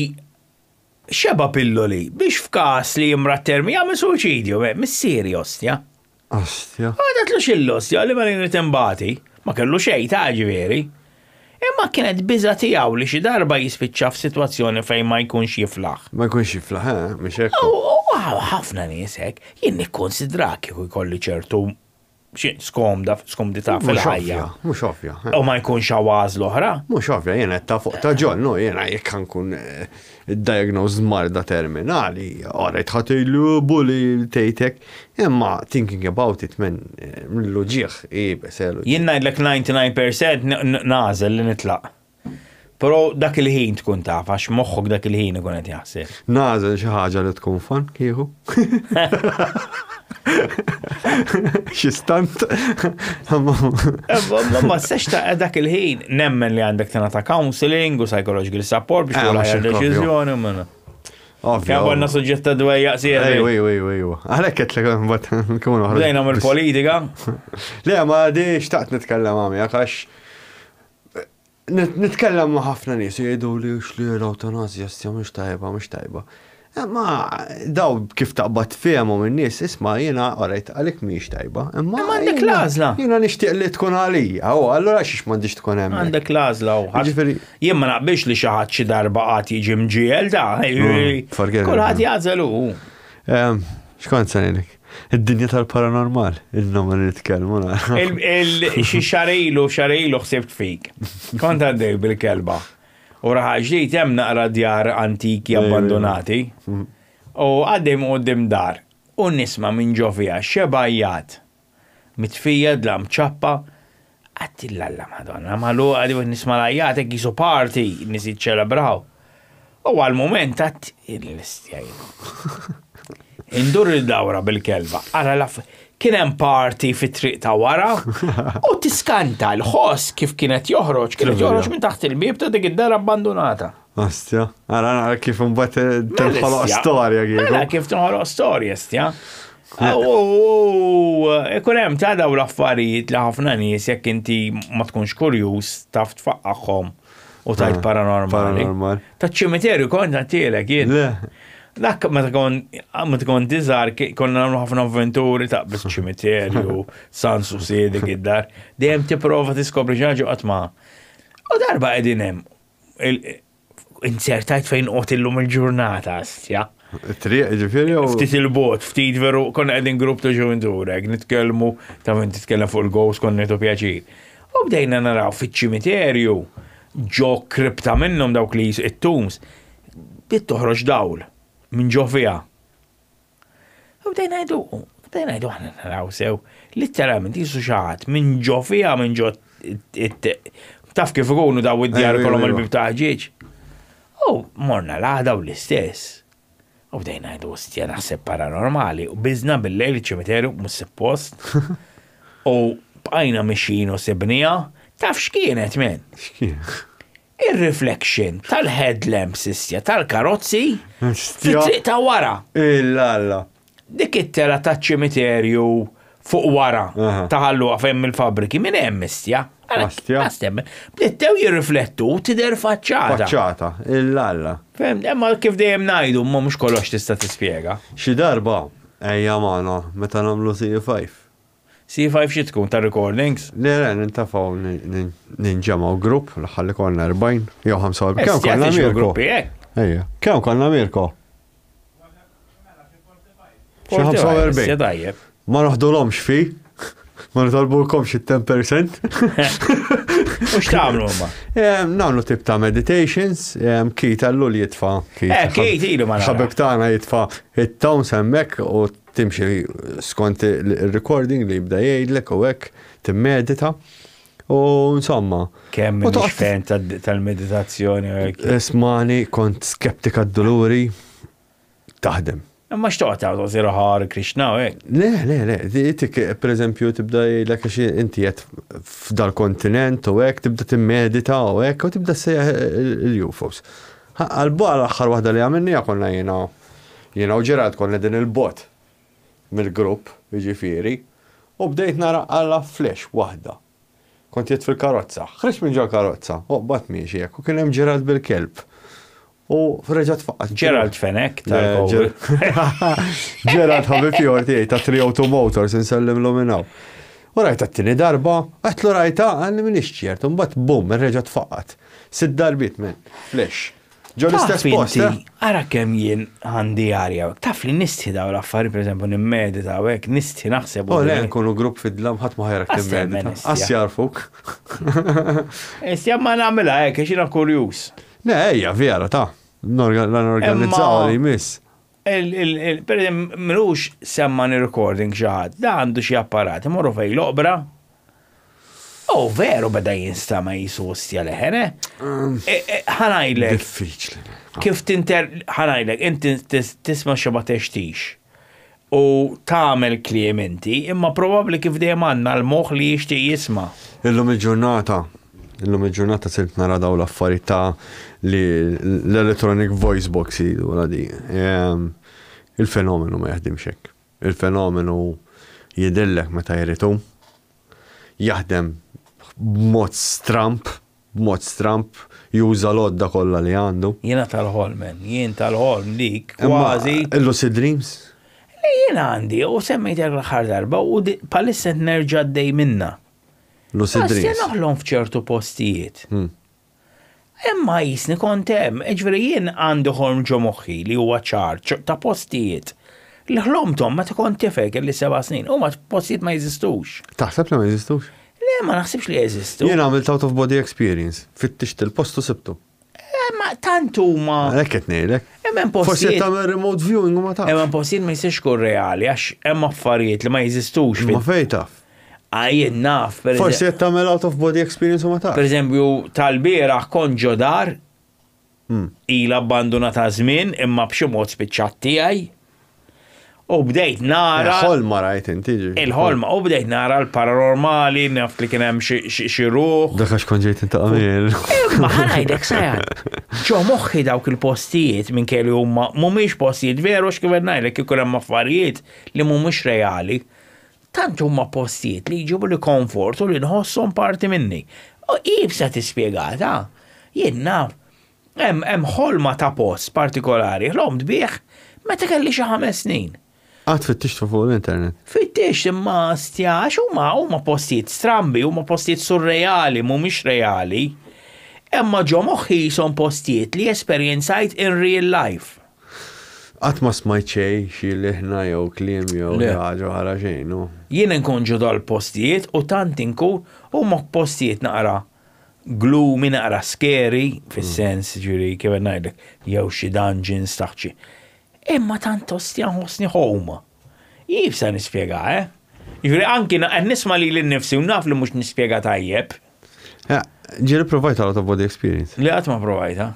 xeba pilloli biex f'każ li jimrad termi jagħmel suwiċidju, missieri ostja. Ostja. U għedatlu x'il-ostja li ma irid imbati, ma kellu xejn ta' ġifieri. Imma kienet biża' tiegħu li xi darba jispiċċa f'sitwazzjoni fejn ma jkunx jiflaħ. Ma jkunx jiflaħ, eh, mhux hekk. U ħafna nies hekk, jien nikkonsidra kieku jkolli ċertu skomda, skomdità fil-ħajja. Mhux ovvja. U ma jkunx hawn għażla oħra. Mhux ovvja, jien qed ta' fuq ta' ġol, no, jiena jekk nkun eh, diagnosed marda terminali, għarajt ħadd bully tgħidek, Imma thinking about it man, mill-uġigħ iebes eh. Jien ngħidlek 99% nagħżel li nitlaq. Però dak il-ħin tkun taf għax moħħok dak il-ħin ikun qed jaħseb. Nagħżel xi ħaġa li tkun fun kieku. Xi stant. Ma sex ta' dak il-ħin nemmen li għandek tingħata counseling u psychological support biex tieħu l-aħjar deċiżjoni. Ovvja. Kemm għandna suġġett ta' dwejjaq sieħbi. Ejwa, ejwa, ejwa, ejwa. Għalhekk qed lek mbagħad nkunu oħra. Bdejna mill-politika. Le, ma di xtaqt nitkellem għami, għax nitkellem ma' ħafna nies jgħidu li xli l-eutanazja stja mhux tajba, mhux tajba. Eh, ma daw kif taqbad fehmhom in-nies, isma' jiena orajt għalik mhix tajba. Imma għandek l-għażla. Jiena nixtieq li tkun għalija, u allura xiex m'għandix tkun hemm. Għandek l-għażla u Ġifieri Jien ma naqbilx li xi ħadd xi darba qatt jiġi mġiegħel ta' kulħadd jagħżel hu. X'kont se ngħidlek? Id-dinja tal-paranormal, ilna ma nitkellmu nara. Xi xahar ilu, xahar ilu ħsibt fik. Kont għaddej bil-kelba. U raħal ġdid hemm naqra djar antiki abbandonati. U għaddej minn quddiem dar u nisma' minn ġo fiha xebgħa għajjat. Mitfija dlam ċappa, għatti l-alla madonna, magħluqa di nisma' l-għajjat hekk qisu party, nies jiċċelebraw. U għal mument għadt il-listja jien. Indur il-dawra bil-kelba, ara laf kien hemm party fit-triq ta' wara u tiskanta l-ħoss kif kienet joħroġ, kienet joħroġ minn taħt il-bieb ta' dik id-dar abbandunata. Ostja, ara nara kif imbagħad tinħoloq storja kieku. Mela kif tinħoloq storja, stja. U ikun hemm ta' daw l-affarijiet li ħafna nies jekk inti ma tkunx kurjuż taf tfaqqagħhom u tajt ah, paranormali. Ta' ċimiterju kont nagħtielek jien. Dak meta kont meta kont iżgħar konna nagħmlu ħafna avventuri ta' bis ċimiterju, San Susi dik id-dar. Dejjem tipprova tiskopri xi ħaġa qatt ma. U darba qegħdin hemm Inzertajt fejn qot illum il-ġurnata, astja. Triq, ġifieri jew. Ftit il-bot, ftit veru, konna qegħdin grupp ta' ġuventur, hekk nitkellmu, ta' minn titkellem fuq il-ghost, konna nieħdu pjaċir. U bdejna naraw fiċ-ċimiterju, ġo kripta minnhom dawk li it-tombs, bdiet toħroġ dawl minn ġo fiha. U bdejna ngħidu, bdejna ngħidu aħna naraw sew, litteralment jisu xi ħadd minn ġo fiha minn ġo taf kif ikunu daw id-djar kolhom il-bib ta' ħġieġ. U morna l-għada u l-istess. U bdejna ngħidu ostja naħseb paranormali u biżna bil-lejl iċ-ċimiterju mhux suppost. U bqajna mixjin u sibniha, taf x'kienet men? X'kien? Ir-reflection tal-headlamps istja tal-karozzi fit-triq ta' wara. Illalla. Dik it-tela taċ-ċimiterju fuq wara ta' Ħal Luqa fejn il-fabbriki minn hemm istja. Ostja. Bdew jirriflettu u tidher faċċata. Faċċata, illalla. Fem, imma kif dejjem ngħidu, ma mhux kollox tista' tispjega. Xi darba ejja magħna meta nagħmlu CE5. C5 xi tkun ta' recordings? Le, le, nintafgħu ninġemgħu grupp, l-aħħar li konna 40 jew 45. Kemm konna Mirko? Gruppi hekk. Ejja. Kemm konna Mirko? Xi 45. Tajjeb. Ma noħdulhomx fi, ma nitolbulkomx it-10%. U x'tagħmlu huma? Nagħmlu tip ta' meditations, Keith Ellul jitfa'. Eh, Keith ilu ma Ħabib tagħna jitfa' it-tones hemmhekk u timxi skont il-recording li jibda jgħidlek u hekk timmedita. U insomma. Kemm ix-fen tal-meditazzjoni u hekk. Ismani kont skeptika d-duluri taħdem. Imma x'toqgħod tagħmel toqgħod Hare Krishna u hekk. Le, le, le, tik pereżempju tibda jgħidlek għax inti qed f'dal-kontinent u hekk tibda timmedita u hekk u tibda ssejjaħ il-UFOs. Għal-bar l-aħħar waħda li għamilniha konna jiena jiena u Gerald konna din il-bot mill-grupp, jiġifieri, u bdejt nara għala flash waħda. Kont qiegħed fil-karozza. Ħriġt minn ġol-karozza, u qbadt miexi hekk, u kien hemm Gerald bil-kelb. U reġa' tfaqqat. Gerald Fenech tal-Covid. Gerald ħabib ieħor tiegħi ta' 302 Motors insellimlu minn hawn. U rajta t-tieni darba, għedtlu rajta, qalli m'iniex ċert, u mbagħad bum, reġa' tfaqqat. Sitt darbiet minn flash. Ġo l-istess post. Eh? Ara kemm jien għandi arja, taf li nistħi daw l-affarijiet, pereżempju nimmedita u hekk, nistħi naħseb. U le nkunu grupp fid-dlam ħadd ma ħajrak timmedita. Qas jarfuk. Istja ma nagħmilha hekk għax jiena kurjuż. Le ejja vera ta' norganizzaw li jmiss. Per eżempju, minux semmani recording xi ħadd, da għandu xi apparat, imorru fejn l-oqbra. Oh, veru beda jinstama jisu ostja leħen, eh? E, e, ħanajlek. Diffiċli. Kif tinter, ħanajlek, inti tisma xeba textix u tagħmel kliem inti, imma probabbli kif dejjem għandna l-moħħ li jixtieq jisma'. Illum il-ġurnata, illum il-ġurnata sirt nara daw l-affarijiet ta' li l-electronic voice box jgħidu di. Ehm, il-fenomenu ma jaħdimx hekk. Il-fenomenu jidhirlek meta jrid hu. Jaħdem b'mod stramb, b'mod stramb, juża l-għodda kollha li għandu. Jiena tal-ħolm, man. Jien tal-ħolm dik kważi. Il-lucid dreams? Le jien għandi, u semmejtek l-aħħar darba, u bħalissa qed nerġa' għaddej minnha. Lucid dreams. Għax noħlom f'ċertu postijiet. Hmm. Imma jisni kont hemm, jiġifieri jien għandi ħolm ġo moħħi li huwa ċar ta' postijiet li ħlomthom meta kont tifel kelli seba' snin, huma postijiet ma jeżistux. Taħseb li ma jeżistux? Le, ma naħsibx li jeżistu. Jien għamilt out of body experience, fittixt il-post u sibtu. Eh, ma tant huma. Hekk qed ngħidlek. Hemm postijiet. Forsi qed tagħmel remote viewing u ma tafx. Hemm postijiet ma jistax ikun reali għax hemm affarijiet li ma jeżistux. Ma fejn taf? Ah, jien naf. Per Forsi qed tagħmel out of body experience u ma tafx. Per eżempju, tal-bieraħ kont ġo dar hmm. ila abbandunata żmien imma b'xi mod spiċċat tiegħi. U bdejt nara. Il-ħolma rajt inti. Il-ħolma, u bdejt nara l-paranormali, naf li kien hemm xi ruħ. Dak għax kont ġejt intaqa' miel. Imma ħa ngħidlek sajan. Ġo moħħi dawk il-postijiet minn kelli huma mhumiex postijiet veru x'kif qed ngħidlek ikun hemm affarijiet li mhumiex reali. Tant huma postijiet li jġibuli komfort u li nħosshom parti minni. U iebsa tispjegata. Jien naf, hemm hemm ħolma ta' post partikolari ħlomt bih meta kelli xi ħames snin. Qatt fittixtu fuq l-internet? Fittixt imma stja għax huma huma postijiet strambi, huma postijiet surreali, mhumiex reali. Imma ġo moħħi qishom postijiet li esperjenzajt in real life. Qatt ma smajt xejn, xi liħna jew kliem jew xi ħaġa oħra xejn, u. Jien inkun ġo dal-postijiet u tant inkun, huma postijiet naqra gloomy, naqra scary, fis-sens, ġifieri kif qed ngħidlek, jew xi dungeons taħt xi. Imma tant ostja nħossni home. Iebsa nispjega, eh? Ġifieri anki qed nisma' lili nnifsi u naf li mhux nispjega tajjeb. Eh, ġieli provajt out of body experience. Li qatt ma provajta.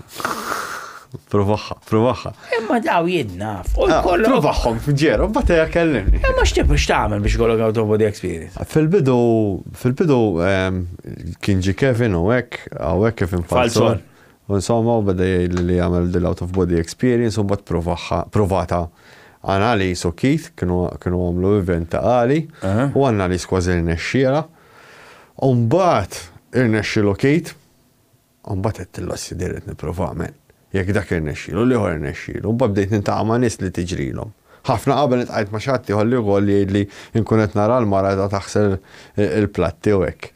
Provaħħa, provaħħa. Imma daw jien naf. U ah, kollok. Provaħħom, ġero, bata kellimni. Imma x'tib x'tagħmel biex kollok out of body experience? Fil-bidu, fil-bidu ehm, kien ġi Kevin u hekk, hawnhekk Kevin Falzon. U insomma, u beda jgħid li jagħmel dil out of body experience u mbagħad provaħħa, provata Annalise u Keith kienu għamlu event ta' għali u Annalise kważi rnexxiela. U mbagħad irnexxielu Keith, u mbagħad għedtillu assi din rrid nipprova man. Jekk dak irnexxielu, l-ieħor irnexxielu. U mbagħad bdejt niltaqa' ma' nies li tiġrilhom. Ħafna qabel iltqajt ma' xi ħadd ieħor li wkoll jgħidli nkun qed nara l-mara qiegħda taħsel il-platti u hekk.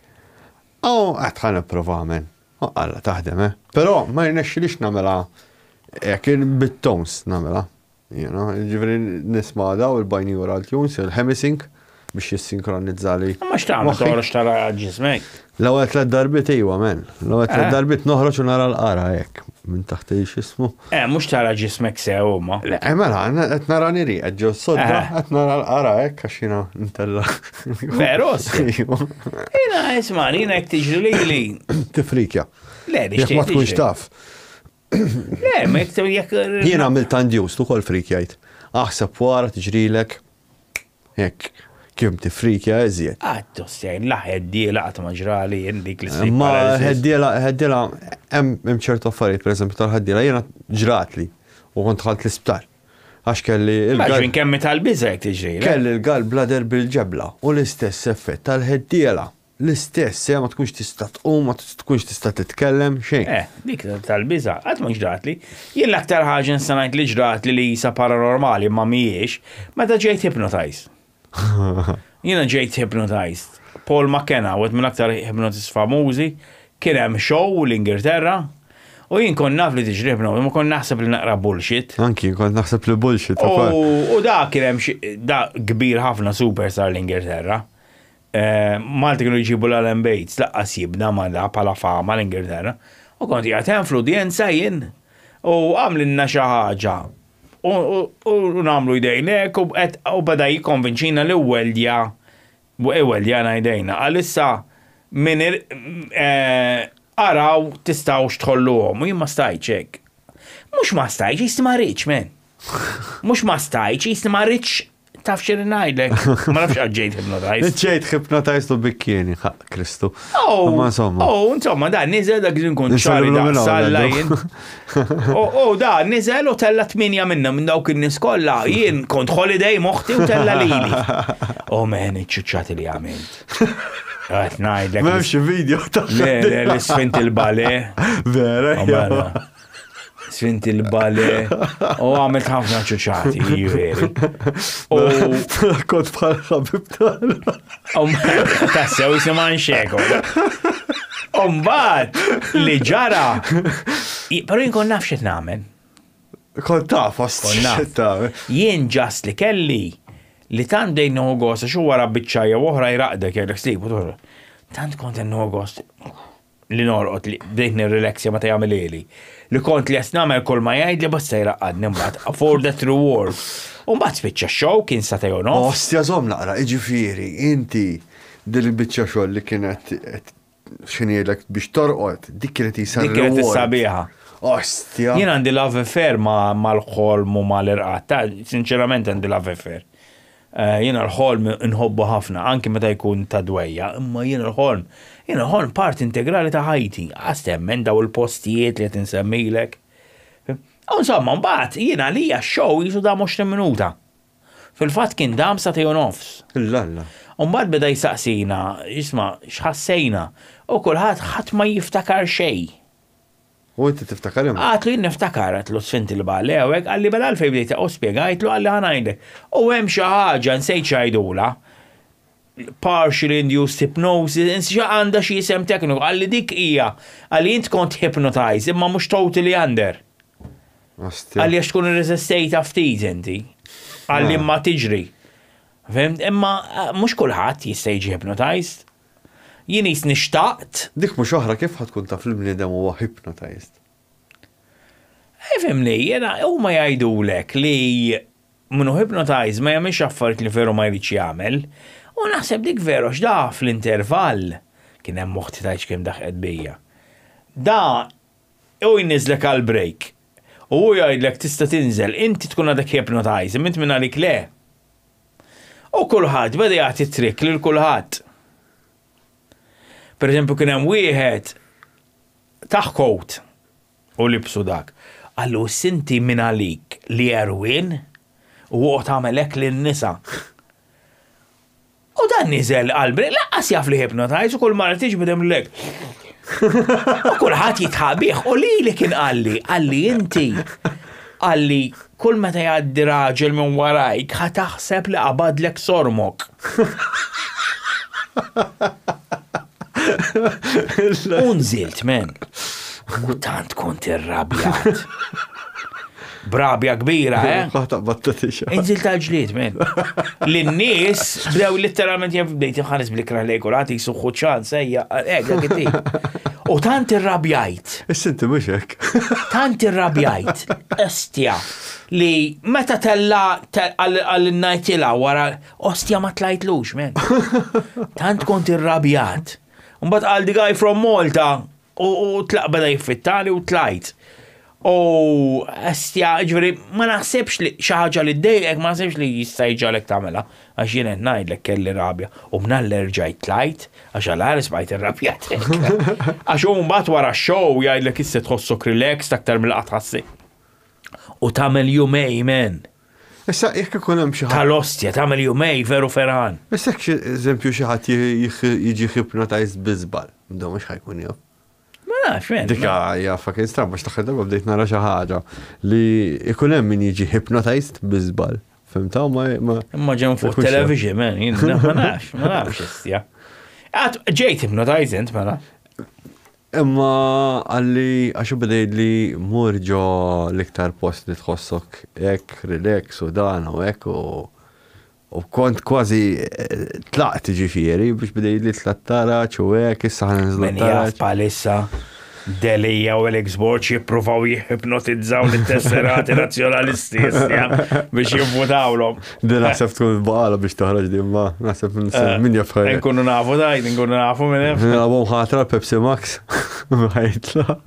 U għedt ħa nipprova man. U Alla taħdem, eh. Però ma jirnexxilix nagħmilha hekk bit-tones nagħmilha. You know, ġifieri nisma' daw il-binaural tunes, il-hemisync biex jissinkronizza li. Ma x'tagħmel toħroġ tara ġismek? L-ewwel tliet darbiet iwa men. L-ewwel tliet eh. darbiet noħroġ u nara l-qara hekk. minn taħt x'ismu. Eh, mhux tara ġismek sew huma. Le, eh, mela, qed nara niri, qed ġo sodda, eh. qed nara l-qara hekk għax jiena ntella. Veru, Jiena isma' jiena hekk tiġri lili. Tifrikja. Le, Jekk ma tkunx taf. Le, ma jekk jekk. Jiena għamilt induced ukoll frikjajt. Aħseb wara tiġrilek Hekk, kemm tifrikja iżjed. Għattu sejn, la ħeddiela qatt ma ġrali jien dik li Ma ħeddiela, ħeddiela, hemm ċertu affarijiet, pereżempju tal-ħaddiela, jiena ġratli u kont dħalt l-isptar. Għax kelli il-gall. Minn kemm tal-biża jekk tiġri. Kelli l-gallbladder bil-ġebla u l-istess effett tal-ħeddiela. L-istess, eh, ma tkunx tista' tqum, ma tkunx tista' titkellem, xejn. Eh, dik tal-biża', qatt ma ġratli. Jien l-aktar ħaġa nista' ngħid li ġratli li jisa paranormali ma mhijiex, meta ġejt hypnotized. Jiena ġejt hypnotized. Paul McKenna, wieħed mill-aktar hypnotists famużi, kien hemm show l-Ingilterra, u jien kont naf li tiġri hypnosis, ma kont naħseb li naqra bullshit. Anki kont naħseb li bullshit. U da kien hemm da kbir ħafna superstar l-Ingilterra. Malti kienu jġibu l-Alan Bates, laqqas jibna ma da bħala fama l-Ingilterra. U kont qiegħed hemm fl-udjenza jien u għamlilna xi ħaġa. U nagħmlu jdejnek u beda jikkonvinċina li weldja weldjana jdejna. Għalissa min araw tistgħux tħolluhom u jien ma stajtx hekk. Mhux ma stajtx, jisni ma rridx, man. Mhux ma stajtx, jisni ma rridx Taf xiri ngħidlek, ma nafx għad ġejt hypnotized. Ġejt hypnotized u bikkieni, ħaq Kristu. Oh, ma insomma. Oh, insomma, da niżel dak li nkun ċari da salla jien. Oh, da niżel u tella tminja minna minn dawk in-nies kollha, jien kont holiday moħti u tella lili. Oh man, iċ-ċuċċati li għamilt. Għat ngħidlek. M'hemmx video ta' Le, le, li sfint il-bale. Vera. Oh, mela. Sfint il-bale u għamilt ħafna ċuċati, veri. U kont bħal ħabib tagħna. Tassew jisimha nxeko. Umbagħad li ġara, però jien kont naf x'qed nagħmel. Kont taf, kont Jien ġast li kelli li tant bdejt nieħu gost għax wara biċċa jew oħra jraqdek jgħidlek sleep u Tant kont nieħu gost li norqod li bdejt nirrileksja meta jagħmilhieli. Li kont lest nagħmel kull ma jgħidli basta jraqqadni mbagħad for that reward. U mbagħad spiċċa x-show kien sagħtejn u nofs. Ostja żomm naqra, jiġifieri inti din il-biċċa xogħol li kienet x'inhi jgħidlek biex torqod, dik kienet qisha Dik kienet is-sabiħa. Ostja. Jien għandi love affair mal-ħolm u mal-irqad, sinċerament għandi love affair. Jiena l-ħolm inħobbu ħafna, anki meta jkun ta' dwejjaq, imma jiena l-ħolm, jiena l-ħolm parti integrali ta' ħajti. Qas temmen daw il-postijiet li qed insemmilek. U insomma, mbagħad jiena għalija x-show jisu dam 20 minuta. Fil-fatt kien dam sagħtejn u nofs. Illalla. U mbagħad beda jsaqsina, isma' x'ħassejna, u kulħadd ħadd ma jiftakar xejn. U inti tiftakar imma? Għadtlu jien niftakar, għedtlu sfint il-ballet u hekk, qalli mela għalfejn bdejt u spjegajtlu qalli ħa ngħidlek. U hemm xi ħaġa nsejt x'għidulha, partially induced hypnosis, insi għandha xi isem tekniku, qalli dik hija, qalli int kont hypnotized imma mhux totally under. Qalli għax tkun irreżistejtha ftit inti. Qalli imma tiġri. Fhimt? Imma mhux kulħadd jista' jiġi hypnotized. Jien qisni xtaqt. Dik mhux oħra kif ħa tkun taf li l-bniedem huwa hypnotized? Ifhimni, jiena huma jgħidulek li min hu hypnotized ma jagħmilx affarijiet li veru ma jridx jagħmel. U naħseb dik veru għax da fl-intervall kien hemm oħti tgħidx kemm daħqet bija. Da hu jniżżlek għall-break u hu jgħidlek tista' tinżel, inti tkun għadek hypnotized imma int mingħalik le. U kulħadd beda jagħti trick lil kulħadd. Per eżempju kien hemm wieħed taħ coat u libsu dak. Qallu sinti minn għalik li għerwien u oqgħod tagħmel hekk lin-nisa. U dan niżel qalbi, laqqas jaf li hypnotize u kull mara tiġbed hemm lek. U kulħadd jitħaq bih u lili kien qalli, qalli inti, qalli kull meta jgħaddi raġel minn warajk ħa taħseb li qabadlek sormok. U nżilt, men. U tant kont irrabjat. Brabja kbira, eh? Inżil tal-ġlied, men. Lin-nies bdew letteralment jaf bdejt inħares bl-ikra lejk u rati jisuħu ċans, ejja, eh, dak it-tip. U tant irrabjajt. Is-sinti mhux hekk. Tant irrabjajt, ostja, li meta tella għal ngħidilha wara, ostja ma tlajtlux, men. Tant kont irrabjat. Mbagħad qal the guy from Malta u tlaq beda jiffittali u tlajt. U ostja, ġifieri, ma naħsibx li xi ħaġa li ddejqek, ma naħsibx li jista' jġagħlek tagħmilha, għax jien qed ngħidlek kelli rabja u mnalla rġajt tlajt għax għal ħares bqajt irrabjat. Għax hu mbagħad wara x-show jgħidlek issa tħossok relaxed aktar mill qatt ħassi. U tagħmel jumej, man. Issa jekk ikun hemm xi ħadd. Tal-ostja tagħmel jumej veru ferħan. Issa jekk xi eżempju xi ħadd jiġi hypnotized bi żball, dan mhux ħa jkun jaf. Ma nafx, men. Dika hija fucking stramba x'l-aħħar darba bdejt nara xi ħaġa li ikun hemm min jiġi hypnotized bi żball. Fhimta ma ma. Imma ġew fuq television, man, jien ma nafx, ma nafx istja. Għad ġejt hypnotized int mela. Imma għalli għax bdejt li mur ġo l-iktar post li tħossok hekk relax u dan u hekk u U kont kważi tlaqt ġifieri biex bdej li tla' taraġ u hekk issa ħa ninżlu Min jaf bħalissa Delia u Alex Borg jippruvaw jihipnotizzaw lit-tesserati nazzjonalisti biex jivvutawlhom. Din naħseb tkun baqala biex toħroġ din ma naħseb min jaf ħajja. Nkunu nafu dajt, nkunu nafu min jaf. Nilagħbhom ħatra Pepsi Max. Ħajtla.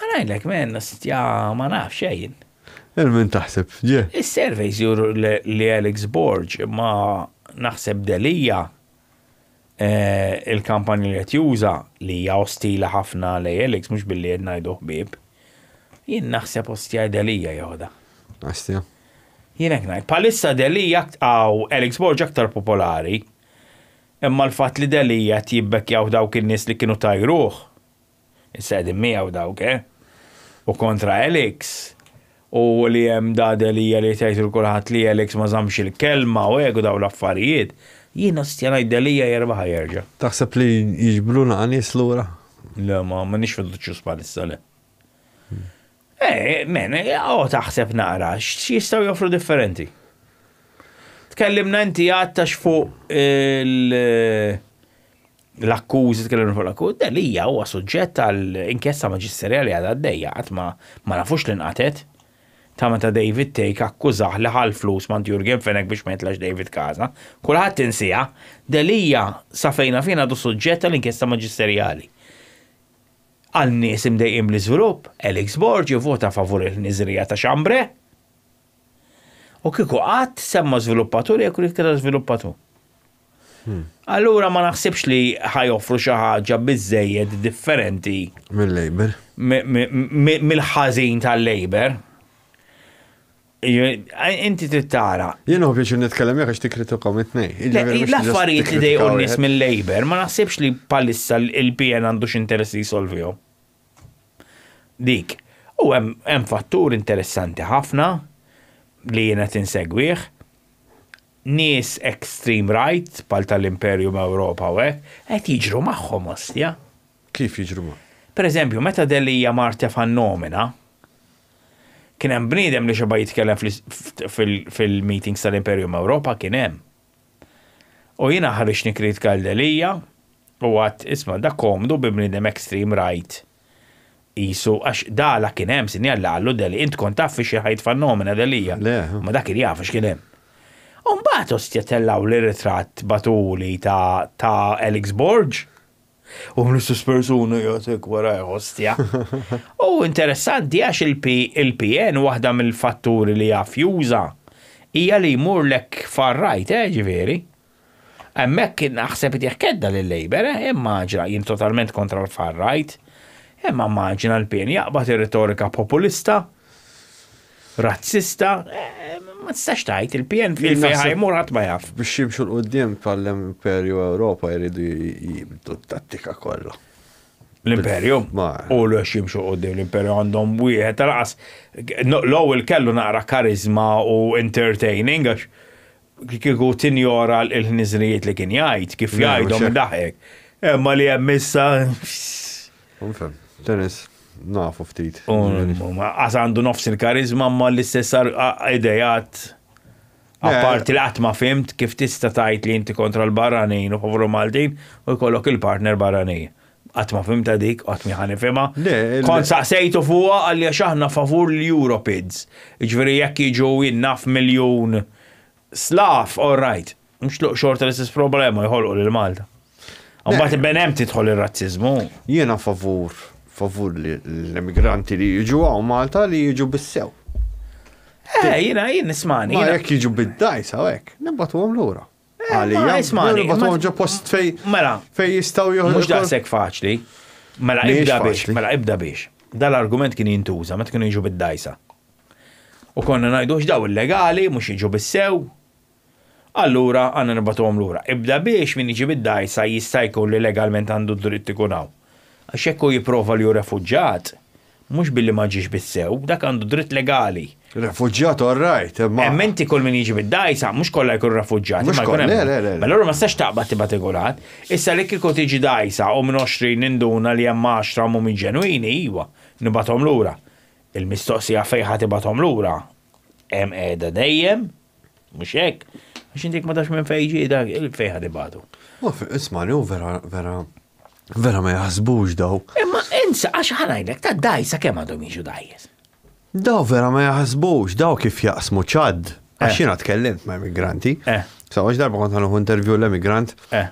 Ħa ngħidlek men, ma nafx xejn. Il-min taħseb, ġie? Is-surveys juru li Alex Borg imma naħseb Delia il-kampanja li qed juża li hija ostila ħafna lej Alex mhux billi qed ngħidu ħbieb. Jien naħseb ostja Delia joħodha. Ostja. Jien hekk ngħid. Bħalissa Delia għaw Alex Borg aktar popolari imma l-fatt li Delia qed jibbekkjaw dawk in-nies li kienu tajruh Issa qegħdin miegħu dawk, eh? U kontra Alex. U li hemm da Delia li tgħid lil kulħadd li Alex ma żammx il-kelma u hekk u dawn l-affarijiet. Jien ostja ngħid Delia jerbaħha jerġa'. Taħseb li jiġbru naqa' nies lura? Le, ma m'iniex fiduċjuż bħalissa, le. Eh, men, oh, taħseb naqra, x'jistgħu joffru differenti? Tkellimna inti għattax fuq il- L-akkużi, tkellimna fuq l-akkużi, Delia huwa suġġett għal inkjesta maġisterjali għadha għaddejja, qatt ma ma nafux li nqatet. Ta' meta David Thake akkużah li ħa l-flus m'għand Jurgen Fenech biex ma jitlax David Casa. Kulħadd insieha. Delia sa fejn naf jien għadu suġġett għal inkjesta maġisterjali. Għal nies imdejqin bl-iżvilupp, Alex Borg ivvota favur il-ħniżrija ta' Chambray. U kieku qatt semma żviluppatur jekk iktar żviluppatur. Hmm. Allura ma naħsibx li ħa joffru xi ħaġa biżejjed differenti. Mill-Labor. Mill-ħażin tal-Labor. Inti trid tara. Jien hu biex nitkellem jekk għax tikkritikaw it-tnejn. L-affarijiet li dejqu nies mill-Labor ma naħsibx li palissa il-PN għandu x'interess li jsolvihom. Dik. U hemm fattur interessanti ħafna li jiena tinsegwih Nies extreme right, bħal tal-Imperium Ewropa u hekk, qed jiġru magħhom ostja. Kif jiġru magħhom? Per eżempju, meta Delia mar tefa' n-nomina, kien hemm bniedem li xeba' jitkellem fil-meetings tal-Imperium Ewropa kien hemm. U jiena ħriġt nikkritika lil Delia u għedt, isma' dak komdu bi bniedem extreme right Qisu, għax da la kien hemm sinjal li qallu Deli, int kont taf fiex ħa jitfa' n-nomina Delia? Le. Ma dak kien jaf għax kien hemm. U mbagħad ostja tellgħuli ritratt bagħtuli ta' ta' Alex Borg. U l-istess persuna qiegħed hekk warajh ostja. U interessanti għax il-PN waħda mill-fatturi li jaf juża hija li jmurlek far right, eh, ġifieri. Hemmhekk naħseb itih kedda lil-Labour, eh, immaġina, jien totalment kontra l-far right, imma immaġina l-PN jaqbad ir-retorika populista, razzista, eh, ma tistax tgħid il-PN fil fejn ħa jmur ħadd ma jaf. Biex jimxu 'l quddiem bħall-Imperju Ewropa jridu jibdlu t-tattika kollha. L-Imperju? U l jimxu quddiem l-Imperju għandhom wieħed tal-qas. L-ewwel kellu naqra karizma u entertaining għax Kieku tinjora l-ħniżrijiet li kien jgħid, kif jgħidhom daħek. Imma li hemm issa. Nfhem, Dennis, nafu ftit. Għas għandu nofs il-karizma ma l-istess idejat. Apparti li qatt ma fhimt kif tista' tgħid li inti kontra l-barranin u favur Maltin u jkollok il-partner barranin. Qatt ma fhimtha dik, qatt mhi ħa nifhimha. Le, il- Kont saqsejtu fuqha qalli għax aħna favur l-Europids. Jiġifieri jekk jiġu jien naf miljun Slav, all right. Mhux tluq xorta l-istess problema jħolqu lil Malta. Mbagħad ben hemm tidħol ir-razziżmu. Jiena favur favur li l-immigranti li jiġu hawn Malta li jiġu bis-sew. Eh, jiena jien nismani. Ma jiena- jekk jiġu bid-dajsa u hekk, nibgħatuhom lura. Eh, ma Għalija, ismani, nibgħatuhom ma- ġo post fej Mela, fej jistgħu joħorġu. Mhux daqshekk faċli. Mela Mhijiex ibda biex, faċli. mela ibda biex. Dal-argument kien jintuża meta kienu jiġu bid-dajsa. U konna ngħidu daw illegali, mhux jiġu bis-sew. Allura għandna nibgħatuhom lura. Ibda biex min jiġi bid-dajsa jista' jkun li legalment għandu dritt ikun hawn. Għax jekk hu jipprova li hu refuġġat, mhux billi ma ġiex bis-sew, dak għandu dritt legali. Refuġġjat all right, imma. Hemm inti kull min jiġi bid-dajsa, mhux kollha jkunu refuġġjati. Mhux ma jkun kollha, hemm. le, le, le. Mela allura ma tistax taqbad tibgħat kulħadd. Issa li kieku tiġi dajsa u minn 20 ninduna li hemm 10 mhumiex ġenwini, iwa, nibgħathom lura. Il-mistoqsija fejn ħa tibgħathom lura hemm qiegħda dejjem, mhux hekk? Għax inti jekk ma tafx minn fejn ġie dak, fejn ħa tibgħatu. Ma Isma' li hu vera vera vera ma jaħsbux daw. Imma insa għax ħa ngħidlek ta' dajsa kemm għadhom jiġu dajjes. Daw vera ma jaħsbux, daw kif jaqsmu ċad. Għax jiena tkellimt ma' immigranti. Eh. Sa għax darba kont ħanuħu interview l-emigrant Eh.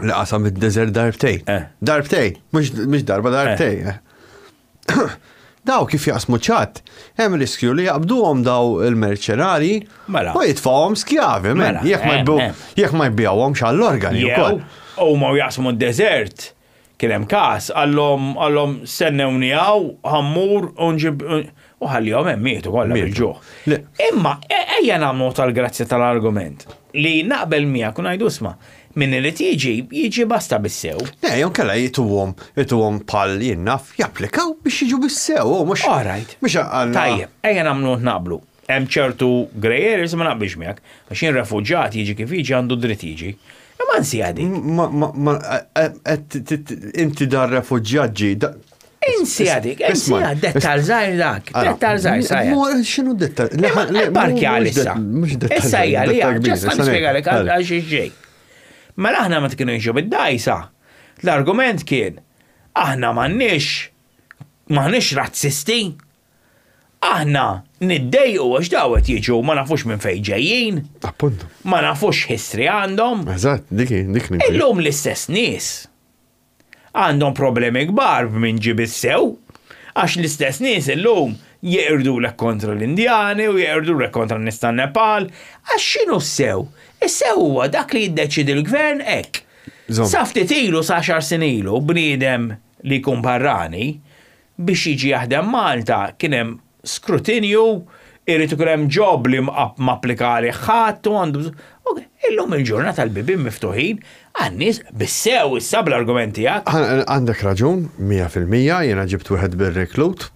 li qasam id-desert darbtej. Eh. Darbtej, mhux darba darbtej. Eh. Daw kif jaqsmu ċad, hemm riskju li jaqbduhom daw il-merċenari Mela. u jitfgħuhom skjavi, men, Mela, jekk ma eh, jbu- eh. jekk ma jbijawhomx għall-organi Jew, wkoll. huma u jaqsmu d-desert, kien hemm każ, qallhom qallhom stennewni hawn, ħa mmur u nġib u ħallihom hemm mietu kollha Mietu. bil-ġuħ. Le. Imma e- ejja nagħmlu tal-grazzja tal-argument li naqbel miegħek u ngħidu isma' min irid jiġi, jiġi basta bis-sew. Le, jew kella jituhom, jituhom pal jien naf, japplikaw biex jiġu bis-sew, u mhux. All right. Mhux għandna. Tajjeb, ejja nagħmlu naqblu. Hemm ċertu grey areas ma naqbilx miegħek, għax jien refuġġat jiġi kif jiġi għandu dritt jiġi. Imma nsi dik. Ma, ma, ma, inti dar refuġġat ġi. Insi dik, insi dettal żgħir dak, dettal żgħir sajja. X'inhu dettal? Parkja għalissa. Mhux dettal. Issa hija li ġast nispjegalek Għal. għal xi ġej. Mela aħna ma kienu jiġu bid-dajsa. L-argument kien aħna m'għandniex m'aħniex razzisti. Aħna niddejqu għax daw qed jiġu ma nafux minn fejn ġejjin, Appunto. ma nafux history għandhom. Eżatt, dik dik Illum l-istess nies għandhom problemi kbar minn ġib sew għax l-istess nies illum jeqirdu lek kontra l-Indjani u jeqirdu lek kontra n-nies tan-Nepal. Għax x'inhu s-sew? Is-sew huwa dak li jiddeċidi l-gvern hekk. Żomm. Sa ftit ilu, sa għaxar snin ilu, bniedem li jkun barrani biex jiġi jaħdem Malta kien hemm skrutinju, irid ikun hemm job li ma applika għalih ħadd u għandu bżonn. Ok, illum il-ġurnata l-bibien miftuħin għan-nies bis-sew issa bl-argument tiegħek. Għandek raġun, 100% jiena ġibt wieħed bir-recruit,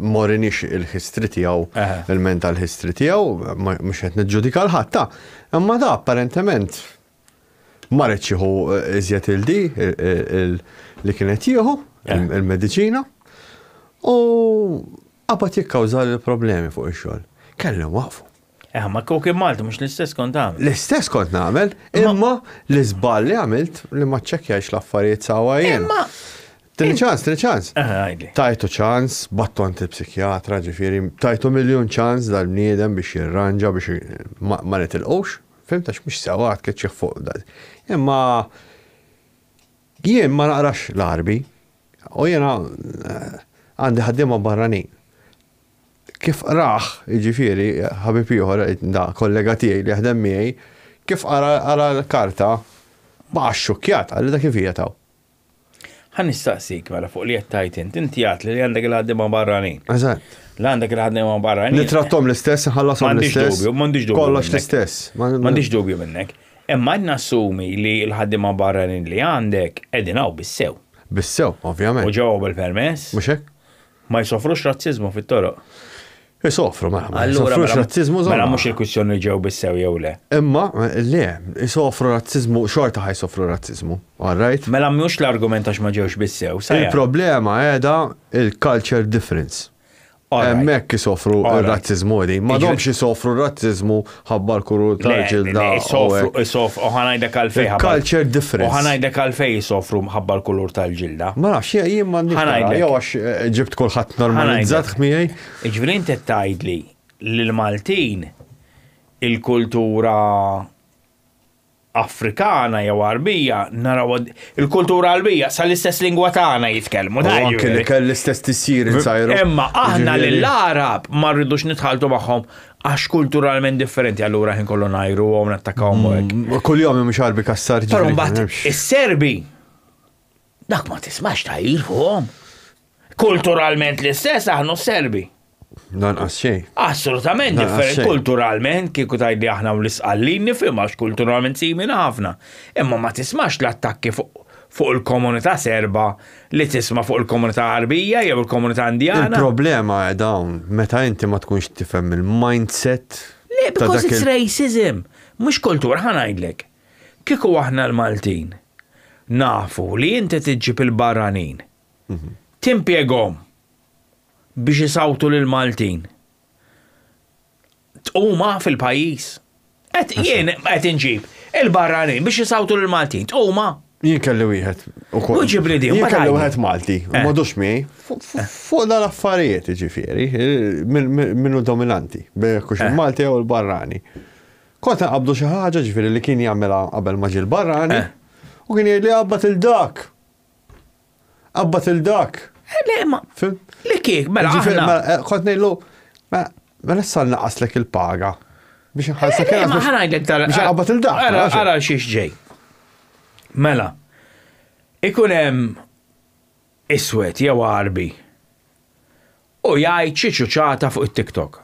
morinix il-history tiegħu, Aha. il-mental history tiegħu, mhux qed niġġudika l-ħadd ta' imma da apparentement ma ridx jieħu iżjed il-di li kienet jieħu il-mediċina u qabad jikkawża l-problemi fuq ix-xogħol. Kelli waqfu. Eh, ma kieku kien Malti mhux l-istess kont tagħmel. L-istess kont nagħmel, imma l-iżball li għamilt li ma ċċekkjajx l-affarijiet sewwa jien. Imma Tini ċans, tini ċans. Eh, għidli. Tajtu ċans, bgħattu għand il-psikjatra, ġifieri, tajtu miljun ċans dal-bniedem biex jirranġa biex ma ma nitilqux, fhimt għax mhux sewwa għad tkeċċih fuq da. Imma jien ma naqrax l-Għarbi u jiena eh, għandi ħaddiema barranin. Kif raħ, jiġifieri, ħabib ieħor, da kollega tiegħi li jaħdem miegħi, kif qara qara l-karta, baqa' xxukkjat, qalli da kif hija taw. Ħa nistaqsik mela fuq li qed tgħid int, inti għedt li għandek il-ħaddiema barranin. Eżatt. Li għandek il-ħaddiema barranin. Nitrattom l-istess, nħallasom M'għandix l-istess. dubju, m'għandix dubju. Kollox minnek. l-istess. M'għandix dubju minnek. Imma qed nassumi li l-ħaddiema barranin li għandek qegħdin hawn bis-sew. Bis-sew, ovvjament. U ġew bil-permess. Mhux hekk? Ma jsofrux razziżmu fit-toroq. Isofru, mela, ma Allura jisofrux mela- razziżmu Mela żomma. mhux il-kwistjoni li ġew bis-sew jew le. Imma, le, isofru razziżmu, xorta ħa jsofru razziżmu, all right? Mela mhux l-argument għax ma ġewx bis-sew. Il-problema qiegħda il-culture difference. Hemmhekk isofru r-razziżmu qegħdin. M'għadhomx isofru r-razziżmu ħabba l-kulur tal-ġilda. Isofru, isofru, u ħa ngħidlek għalfejn. Culture difference. U ħa ngħidlek għalfejn isofru mħabba l-kulur tal-ġilda. Ma nafx, jien m'għandix. Ħa ngħidlek. Jew għax eh, ġibt kulħadd normalizzat miegħi. Jiġifieri inti qed tgħidli li l-Maltin il-kultura Afrikana jew Għarbija naraw il-kultura Għarbija sal-istess lingwa tagħna jitkellmu. U anke li kell l-istess tisjir insajru. Imma aħna lill-Għarab ma rridux nitħaltu magħhom għax kulturalment differenti allura ħin kollu ngħajru u nattakkawhom u hekk. Mm, kull jom mhux Għarbi kassar Però mbagħad is-Serbi dak ma tismax tgħajjir fuqhom. Kulturalment l-istess aħna s-Serbi. Lanqas xejn. Assolutament differenti. Kulturalment, kieku tgħidli aħna u l-Isqallin nifhem għax kulturalment simili ħafna. Imma ma tismax l-attakki fuq fuq il-komunità Serba li tisma' fuq il-komunità Għarbija jew il-komunità Indjana. Il-problema hi dawn meta inti ma tkunx tifhem il-mindset. Le, because it's racism. Mhux kultura, ħa ngħidlek. Kieku aħna l-Maltin nafu li inti tiġġib il-barranin, timpjegahom biex isawtu lill-Maltin. Tquma fil-pajjiż. Qed jien qed inġib il-barranin biex isawtu lill-Maltin. Tquma. Jien kelli wieħed ukoll. U ġib li din. Jien kelli wieħed Malti, eh. m'għadux miegħi. Fuq dal-affarijiet ġifieri, minnu dominanti, bejn eh. il-Malti jew il-barrani. Kont naqabdu xi ħaġa ġifieri li kien jagħmilha qabel ma ġie l-barrani eh. u kien jgħidli qabad il-dak. Qabbad il dak. Eh, le, ma. Li kiek, mela. Mela, eh, kont ngħidlu, mela issa naqaslek il-paga. Biex nħallsek eh, Ma ħanajdlek dar. Biex qabbad il dak. Ara, ara xiex ġej. Mela, ikun hemm iswed jew Għarbi u jgħid xi ċuċata fuq it-TikTok.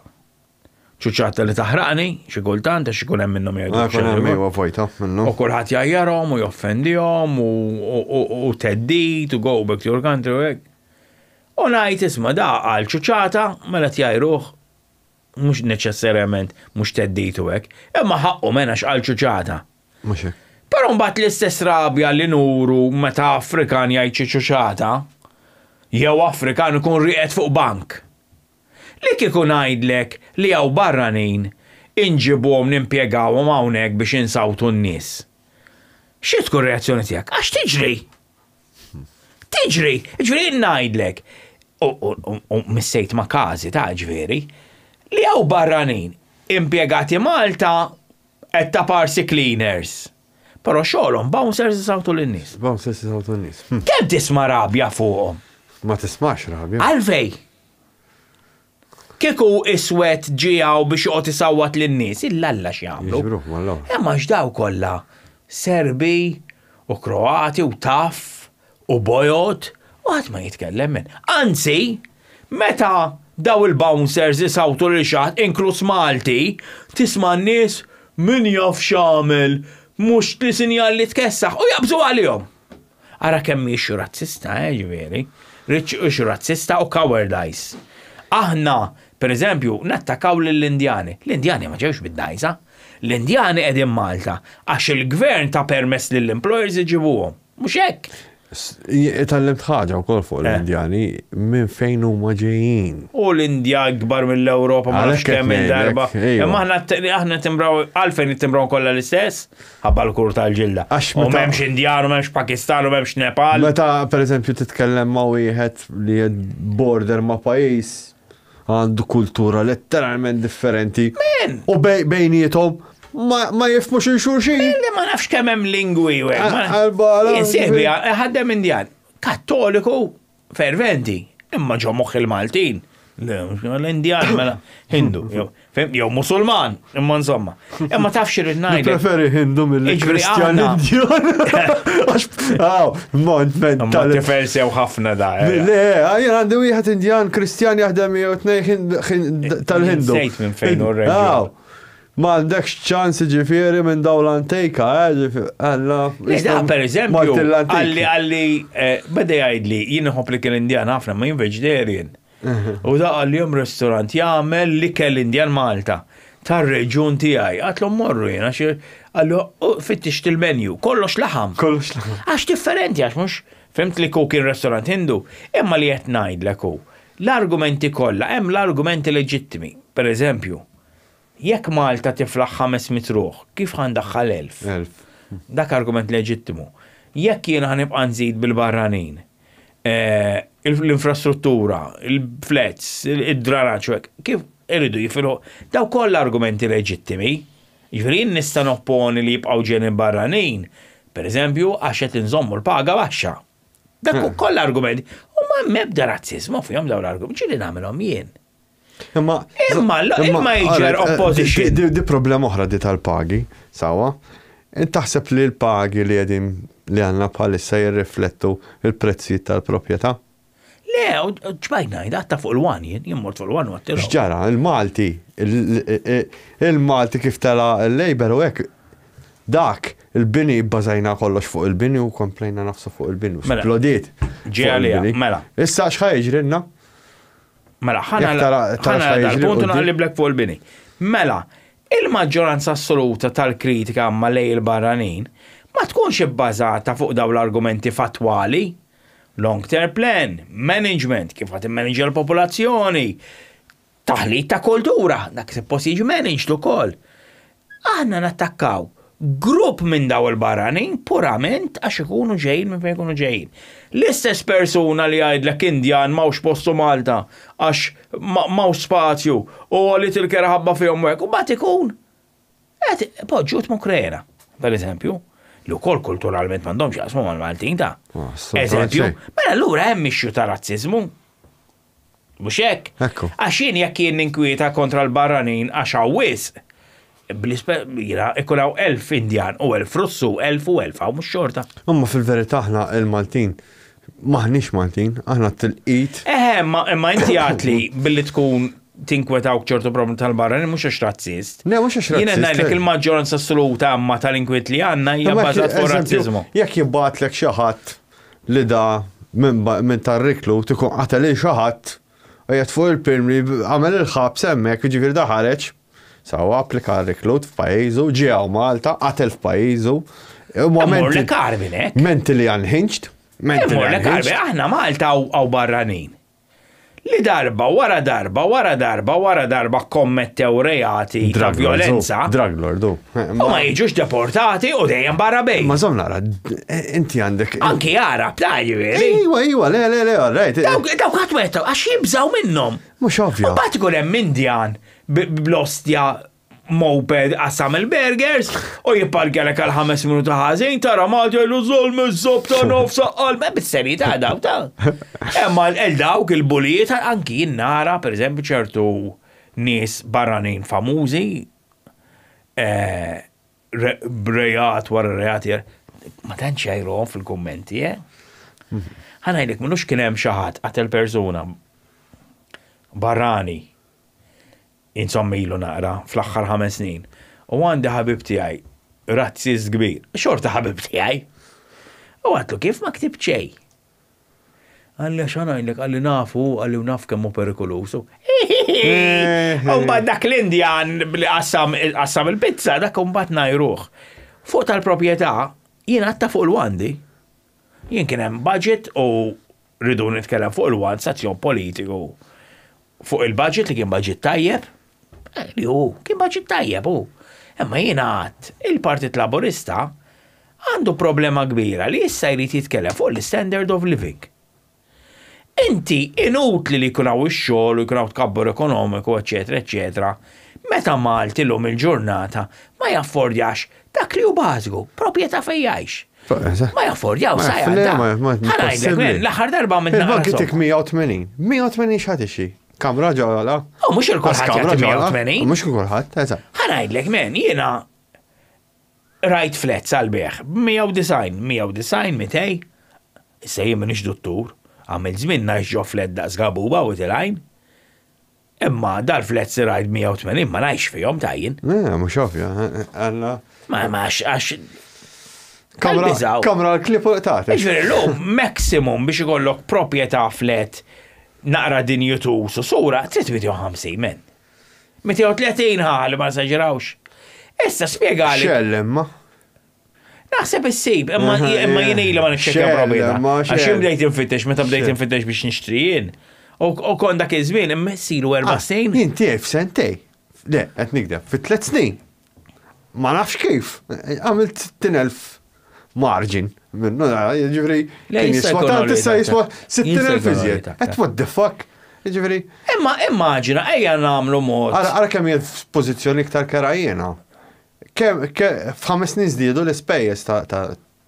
Ċuċata li taħraqni, xi kultant, għax ikun hemm minnhom jgħidu. Ikun hemm iva vojta minnhom. U kulħadd jgħajjarhom u joffendihom u theddid u go back to your country u hekk. U ngħid isma' da qal ċuċata mela tjajruh mhux neċessarjament mhux theddid u hekk, imma ħaqqu mena x'qal ċuċata. Mhux hekk. Però mbagħad l-istess rabja li nuru meta Afrikan jgħid xi ċuċata, jew Afrikan ikun rieqed fuq bank. Li kieku ngħidlek li hawn barranin inġibuhom nimpjegawhom hawnhekk biex insawtu n-nies. Xi tkun reazzjoni tiegħek? Għax tiġri! Tiġri! Ġifieri jien ngħidlek, u missejt ma' każi ta' ġifieri, li hawn barranin impjegati Malta qed ta' parsi cleaners. Però xogħolhom bouncers isawtu lin-nies. Bouncers isawtu n-nies. Kemm tisma' rabja fuqhom? Ma tismax rabja. Għalfejn? Kieku iswed ġie hawn biex joqgħod isawwat lin-nies, il-Alla x'jagħmlu. Jiġbruh mal-ewwel. Imma x'daw kollha Serbi u Kroati u taf u bojod u ħadd ma jitkellem minn. Anzi, meta daw il-bouncers isawtu lil xi ħadd inkluż Malti, tisma' n-nies min jaf x'għamel, mhux li sinjal li tkessaħ u jaqbżu għalihom. Ara kemm hi issue razzista, eh, ġifieri. Rich issue razzista u cowardice. Aħna, per eżempju, nattakaw lill-Indjani. L-Indjani ma ġewx bid-dgħajsa. L-Indjani qegħdin Malta għax il-gvern ta permess lill-employers iġibuhom. Mhux hekk? Tgħallimt ħaġa wkoll fuq l-Indjani, minn fejn huma ġejjin. U l-Indja ikbar mill-Ewropa ma nafx kemm il-darba. Imma aħna aħna timbraw għalfejn ittimbraw kollha l-istess, ħabba l-kur tal-ġilda. Għax U m'hemmx Indjan, u m'hemmx Pakistan, u m'hemmx Nepal. Meta pereżempju titkellem ma' wieħed li border ma' pajjiż għandu kultura letteralment differenti. Men! U bejniethom ma jifhmux il xulxin. Li ma nafx kemm hemm lingwi u hekk. Jien sieħbi ħaddem Indjan, Kattoliku ferventi, imma ġo moħħ il-Maltin. L-Indjan mela Hindu, jew Musulman, imma insomma. Imma taf xi rrid ngħidlek. Preferi Hindu milli Kristjan Indjan. Għax, aw, mont mental. Tifel sew ħafna da. Eh. Le, jien għandi wieħed Indjan Kristjan jaħdem jew tnej tal-Hindu. Sejt minn fejn u reġgħu. Ma għandekx ċans ġifieri minn dawn l-antejka, eh, ġifieri, għalla. Le, da, per eżempju, għalli għalli, eh, beda jgħidli, jien nħobb li kien Indjan ħafna, ma jien vegetarian. U da qalli hemm restaurant jagħmel l-ikel Indjan Malta tar-reġjun tiegħi. Għatlu mmorru jien għax qallu fittixt il-menu, kollox laħam. Kollox laħam. Għax differenti għax mhux fimt li kien restaurant Hindu, imma li qed ngħidlek hu L-argumenti kollha, hemm l-argumenti leġittimi. Per eżempju, jekk Malta tiflaħ 500 ruħ, kif ħa ndaħħal 1000? 1000. Dak argument leġittimu. Jekk jiena ħa nibqa' nżid bil-barranin, l-infrastruttura, il-flats, id-dranaġġ u hekk, kif iridu jifilħu? Daw kollha argumenti leġittimi. Jiġifieri jien nista' nopponi li jibqgħu ġejjin il-barranin, per eżempju, għax qed inżommu l-paga baxxa. Dak hmm. koll argumenti. U ma mebda razzizmu fihom dawn l-argumenti, ġieli nagħmilhom jien. Imma imma imma jiġer eh, opposition. Di problema oħra di tal-pagi, sawa. Taħseb li l-pagi li qegħdin li għandna bħalissa jirriflettu il-prezzijiet tal-proprjetà? Le, ġbajt ngħid, għatta fuq il-wan jien, jien mort fuq il-wan u għattilhom. X'ġara, il-Malti, il-Malti kif tela l-Labour u hekk, dak, il-bini bbażajna kollox fuq il-bini u komplejna nafsu fuq il-bini u mela. splodiet. Ġie għalija, mela. Issa x'ħa jiġrilna? Mela, ħana dal-punt naqliblek fuq il-bini. Mela, il-maġġoranza assoluta tal-kritika ma lej il-barranin ma tkunx ibbażata fuq dawn l-argumenti fattwali Long term plan, management, kif ħa timmaniġja l-popolazzjoni, taħlit ta' kultura, dak suppost jiġi managed ukoll. Aħna nattakkaw grupp minn daw il-barranin purament għax ikunu ġejjin minn fejn ikunu ġejjin. L-istess persuna li jgħidlek Indjan m'hawnx postu Malta għax m'hawnx spazju u għolit il-kera ħabba fihom u hekk, u mbagħad ikun Qed poġġut m'Ukrena, per eżempju, li wkoll kulturalment m'għandhomx jaqsmu mal-Maltin ta' ah, eżempju. Mela allura hemm issue ta' razziżmu. Mhux hekk? Għax jien jekk jien ninkwieta kontra l-barranin għax hawn wisq, jiena ikun hawn 1000 Indjan u 1000 Russu, 1000 u 1000 hawn mhux xorta. Imma fil-verità aħna il-Maltin maħniex Maltin, aħna t-tilqit. Eħe, imma inti għatli billi tkun tinkwetawk ċertu problem tal-barranin mhux għax razzist. Le, mhux għax razzist. Jiena ngħidlek il-maġġoranza assoluta amma tal-inkwiet li għandna hija bbażat fuq razziżmu. Jekk jibgħatlek xi ħadd li da minn tar-riklu tikun qatel lil xi ħadd u qiegħed fuq il-pirm li għamel il-ħabs hemmhekk, jiġifieri da ħareġ, sawa applika r-riklut f'pajjiżu, ġie hawn Malta, qatel f'pajjiżu. Mentally unhinged. Mentally unhinged. Aħna Malta hawn barranin. Li darba wara darba wara darba wara darba kkommettew reati ta' vjolenza. Drug lord, u. U ma jiġux deportati u dejjem barra bejn. Ma żomm nara, inti għandek. Anki Arab, ta' jiġifieri. Iwa, iwa, le, le, le, all right. Dawk ħadd ma għax jibżgħu minnhom. Mhux ovvja. U mbagħad ikun hemm Indjan bl-ostja moped qasam il-burgers u jipparkjalek għal ħames minuti ħażin tara Malti jgħidu żolm iż-żobb ta' nofsa qalb eh, bis-serjetà daw ta' Imma l dawk il-bulijiet anki jien nara pereżempju ċertu nies barranin famużi eh, b'reat wara reat ma tantx jgħajruhom fil-kummenti, eh? Ħa ngħidlek minux kien hemm xi ħadd qatel persuna barrani Insomma ilu naqra, fl-aħħar ħames snin. U għandi ħabib tiegħi, razzist kbir, xorta ħabib tiegħi. U għatlu kif ma ktibt xejn. Qalli għax ngħidlek, qalli nafu, qalli u naf kemm hu perikoluż. U mbagħad dak l-Indjan li qassam il-pizza, dak imbagħad ngħajruh. Fuq tal-proprjetà, jien għadta fuq il-wandi. Jien kien hemm budget u Rridu nitkellem fuq il-one sezzjon politiku fuq il-budget li kien budget tajjeb, eh, li hu kien budget tajjeb hu. Imma jiena għadt il-Partit Laburista għandu problema kbira li issa jrid jitkellem fuq l-standard of living. Inti inutli li jkun hawn ix-xogħol u jkun hawn tkabbur ekonomiku, eċetera, eċetera, meta Malti llum il-ġurnata ma jaffordjax dak li hu bażiku, proprjetà fejn jgħix. Ma jaffordjaw sa jgħadda. L-aħħar darba minn Il-bank jitik 180. 180 x'ħad ixi? Kamra ġola. Oh, mhux il-kulħadd jagħti 180. Mhux kulħadd, eżatt. Ħa ngħidlek men, jiena rajt flats għal beħ 190, 190, 200. Issa jien m'iniex duttur, għamil żmien ngħix ġo flat daqs gabuba u tilgħajn. Imma dal-flats li rajt 180 ma ngħix fihom ta' jien. Le, mhux ovvja, għalla. Ma ma għax Kamra, kamra l-klip u ta' Ġifieri llum maximum biex ikollok proprjetà flat naqra dinjutus u sura trid 250 men. 230 ħa li ma nsaġrawx. Issa spjegali. Xell imma. Naħseb issib, imma imma jien ili ma niċċekkja proprjetà. Għax jien bdejt infittex, meta bdejt infittex biex nixtri jien. U kon dak iż-żmien immessilu 4 snin. Jien tiegħi f'sentej. Le, qed nikdeb, fi 3 snin. Ma nafx kif. Għamilt 60,000 margin minnu, ġifieri kien jiswa tant issa jiswa 60,000 iżjed. Qed what the fuck? Ġifieri. Imma immaġina ejja nagħmlu mod. Ara kemm jien f'pożizzjoni iktar kera jiena. F'ħames snin żdiedu l-ispejjeż ta'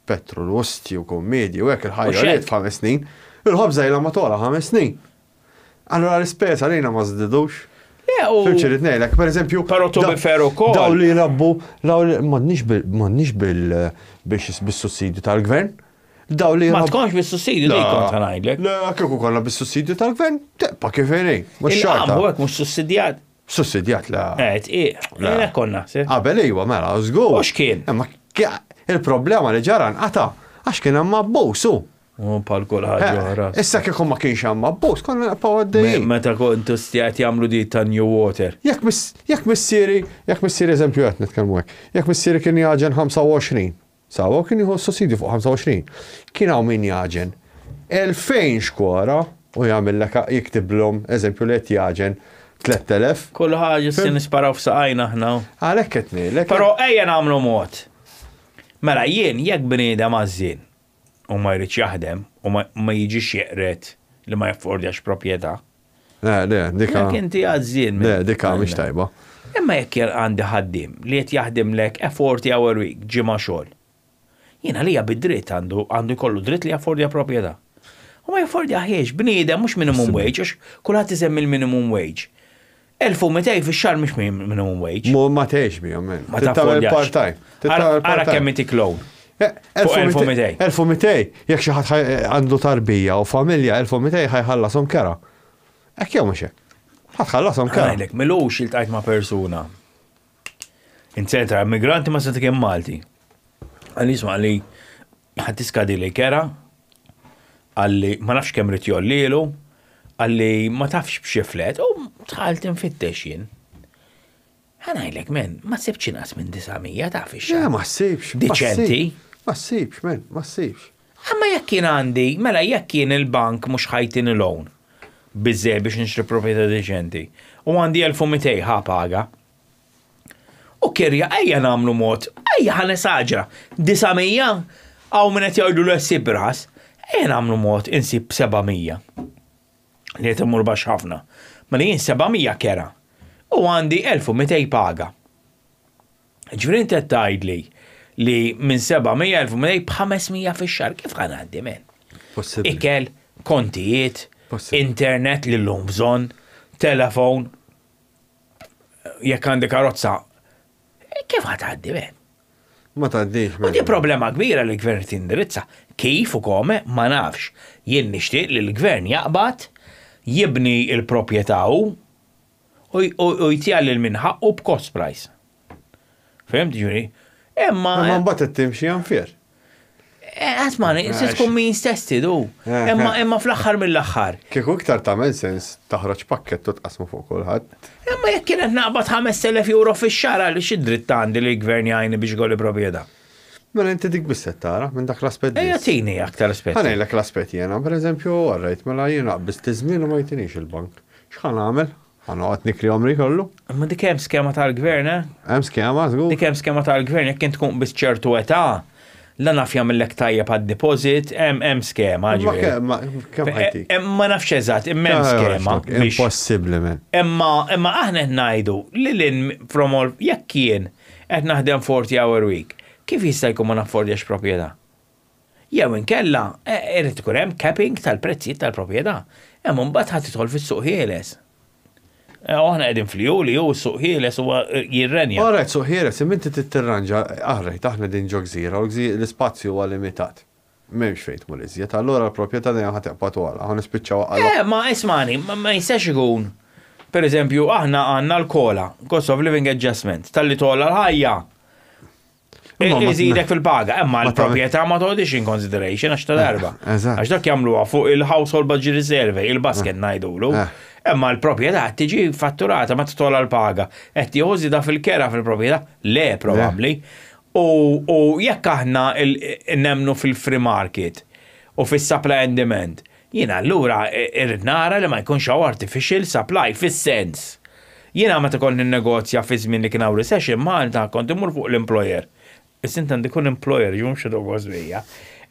petrol, osti u kummedji u hekk il-ħajja għoliet f'ħames snin. Il-ħobża ilha ma togħla ħames snin. Allura l-ispejjeż għalina ma żdidux. Le, u. Fhimt x'irrid ngħidlek? Per eżempju. Però to be fair ukoll. Dawn li jrabbu, m'għandniex m'għandniex bil biex bis-sussidju tal-gvern. Dawn li Ma tkunx bis-sussidju dik kont ħa ngħidlek. Le, kieku konna bis-sussidju tal-gvern, tibqa' kif inhi. Mhux xorta. Il-qamħu hekk mhux sussidjat. Sussidjat le. Eh, tqiq. Le, konna naħseb. Qabel iwa, mela, żgur. U x'kien? Imma il-problema li ġara nqata' għax kien hemm abbuż hu. U bħal kull ħaġa eh, oħra. Issa kieku ma kienx hemm abbuż, konna nibqgħu għaddejjin. Meta kontu stjat jagħmlu di ta' New Water. Jekk missieri, jekk missieri eżempju qed nitkellmu hekk, jekk missieri kien jaġen 25, sawa u kien jieħu sussidju fuq 25, kien hawn min jaġen 2000 xkora u jagħmillek jiktiblhom eżempju li qed jaġen 3000. Kull ħaġa se nisparaw f'saqajna aħna. Għalhekk qed ngħidlek. Però ejja nagħmlu mod. Mela jien jekk bniedem għażżien u ma jridx jaħdem u ma jiġix jeqred li ma jaffordjax proprjetà. Le, le, dika. Jekk inti għażżien. Le, dika mhix tajba. Imma jekk jien għandi ħaddiem li qed jaħdimlek a 40 hour week, ġimgħa xogħol. Jien għalija bi dritt għandu għandu jkollu dritt li jaffordja proprjetà. U ma jaffordjahiex, bniedem mhux minimum wage, għax kulħadd isemmi l-minimum wage. 1200 fix-xahar mhix minimum wage. Mu ma tgħix bihom, man. Ma Trid tagħmel taffordjax. part-time. Trid Ara tagħmel ara part-time. kemm itik loan. Fuq 1200. 1200, jekk xi ħadd għandu tarbija u familja 1200 ħa jħallasom kera. Hekk jew mhux hekk? Ħa tħallasom kera. Ngħidlek, m'ilux iltqajt ma' persuna. Inzerta immigranti ma seta' kien Malti. Qalli isma' qalli ħa tiskadili kera, qalli ma nafx kemm rid jgħollilu, qalli ma tafx b'xi flat u dħalt infittex jien. Ħa ngħidlek men, ma sibtx inqas minn 900 taf ix-xahar. Le ma ssibx. Diċenti. Ma ssibx, men, ma ssibx. Imma jekk jien għandi, mela jekk jien il-bank mhux ħa jtini loan biżżejjed biex nixtri proprjetà diċenti u għandi 1200 ħa paga. U kirja ejja nagħmlu mod, ejja ħa nesaġera, 900 hawn min qed jgħidlu le ssib irħas, ejja nagħmlu mod insib 700. Li qed immur baxx ħafna. Mela jien 700 kera u għandi 1200 paga. Ġifieri inti qed tgħidli li minn 700 1200 b'500 fix-xahar kif ħa ngħaddi men? Possibbli. Ikel, kontijiet, Possibbli. internet li llum bżonn, telefon, jekk għandi karozza, kif ħa tgħaddi men? Ma tgħaddix. U di problema kbira li l-gvern tindirizza. Kif u kome ma nafx. Jien nixtieq li l-gvern jaqbad, jibni l-proprjetà hu u jtiha lil min ħaqqu b'cost price. Fhimt ġifieri? Imma. Imma mbagħad qed timxi unfair. Asmani, se tkun means tested u. Imma imma fl-aħħar mill-aħħar. Kieku iktar tagħmel sens taħroġ pakkett u tqassmu fuq kulħadd. Imma jekk kienet naqbad 5000 euro fix-xahar għaliex id-dritt għandi li l-gvern jgħinni biex ikolli proprjetà. Mela inti dik biss qed tara minn dak l-aspett Ejja biss. tini aktar aspetti. Ħa ngħidlek l-aspett jiena, pereżempju, all right, mela jien naqbiż iż-żmien u ma jtinix il-bank. X'ħa nagħmel? Ħa noqgħod nikri għomri kollu? Imma dik hemm skema tal-gvern, eh? Hemm skema, żgur. Dik hemm skema tal-gvern jekk int tkun biss ċertu età, la naf jagħmillek tajjeb għad-deposit, hemm hemm skema, ġifieri. Ma kemm ħajtik? Eh, ma nafx eżatt, imma hemm skema. Impossibbli men. Imma imma aħna qed ngħidu li lin from all jekk jien qed naħdem 40 hour week, kif jista' jkun ma naffordjax proprjetà? Jew inkella irid ikun hemm capping tal-prezzijiet tal-proprjetà. Hemm imbagħad ħa tidħol fis-suq ħieles. U aħna qegħdin fl-EU li hu s-suq ħieles huwa jirrenja. All right, suq ħieles, imma inti trid tirranġa, all right, aħna qegħdin ġo gżira u l-ispazju huwa limitat. M'hemmx fejn tmur iżjed, allura l-proprjetà dejjem ħa tibqa' togħla, ħa nispiċċaw għal. Eh, ma ismani, ma jistax ikun. Per eżempju, aħna għandna l-COLA, Cost of Living Adjustment, talli togħla l-ħajja. Iżidek fil-paga, imma l-proprjetà ma toħodix in consideration għax ta' darba. Għax dak jagħmluha fuq il-Household Budget Survey, il-basket ngħidulu. Imma l-proprjetà qed tiġi fatturata ma titgħola l-paga. Qed tieħu żieda fil-kera fil-proprjetà? Le, probabbli. U jekk aħna nemmnu fil-free market u fis-supply and demand, Jiena allura irrid nara li ma jkunx hawn artificial supply fis-sens. Jiena meta kont ninnegozja fi żmien li kien hawn recession Malta kont immur fuq l-employer. Issa int għandi kun employer ġu mhux ħa bija.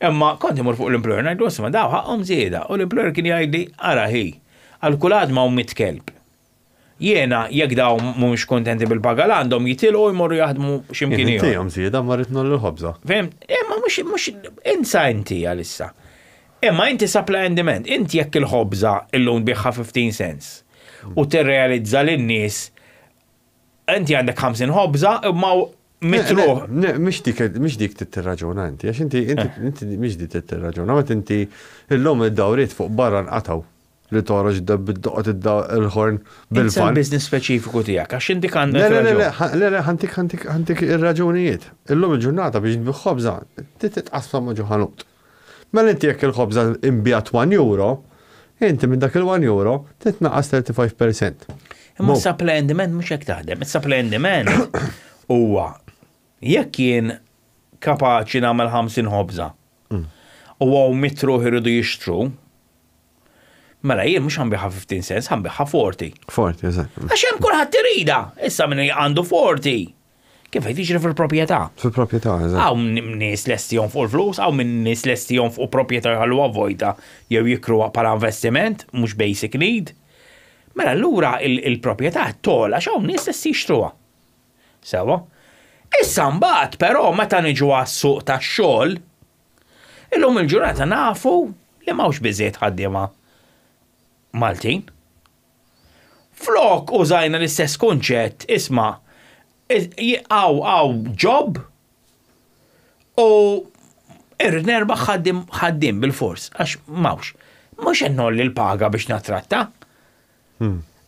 Imma kont imur fuq l-employer ngħidlu isma' daw ħaqhom żieda u l-employer kien jgħidli ara ħi għal kull għadma hawn 100 kelb. Jiena jekk daw mhumiex kontenti bil-paga l għandhom jitilqu jmorru jaħdmu x'imkien ieħor. Intihom żieda ma rrid ngħolli l-ħobża. Fhimt? Imma mhux insa inti għalissa. Imma inti supply and demand, inti jekk il-ħobża illum tbigħha 15 cents u tirrealizza lin-nies inti għandek 50 ħobża imma mitruħ. Mhix dik tirraġuna inti, għax inti inti mhix dik tirraġuna, meta inti illum id-dawriet fuq barra nqataw li toħroġ bid-doqot il-ħorn bil-van. Il-business speċifiku tiegħek, għax inti għandek. Le, le, ħa ntik ħa ntik ħa ntik ir-raġunijiet. Illum il-ġurnata biex tbigħ ħobża, titqassam ma' ħanut. Mela inti jekk il-ħobża inbiegħet 1 euro, inti minn dak il-1 euro titnaqqas 35%. Imma supply and demand mhux hekk taħdem. Supply and demand huwa jekk jien kapaċi nagħmel 50 ħobża u hawn mitru iridu jixtru, mela jien mhux ħa nbigħha 15 cents, ħa nbigħha 40. 40, eżatt. Għax hemm kulħadd irida. Issa min għandu 40. Kif qed jiġri fil-proprjetà? Fil-proprjetà, eżatt. Hawn nies lesti fuq il-flus, hawn min nies lesti fuq proprjetà jħalluha vojta jew jikruha bħala investiment, mhux basic need. Mela allura il-proprjetà togħla x'hawn nies lesti jixtruha. Sewa. Issa mbagħad però meta niġu għas-suq tax-xogħol, illum il-ġurnata nafu li m'hawnx biżejjed ħaddiema Maltin. Flok użajna l-istess kunċett, isma' hawn job u irrid nerbaħ ħaddim bil-fors, għax m'hawnx. Mhux ngħolli l-paga biex nattratta.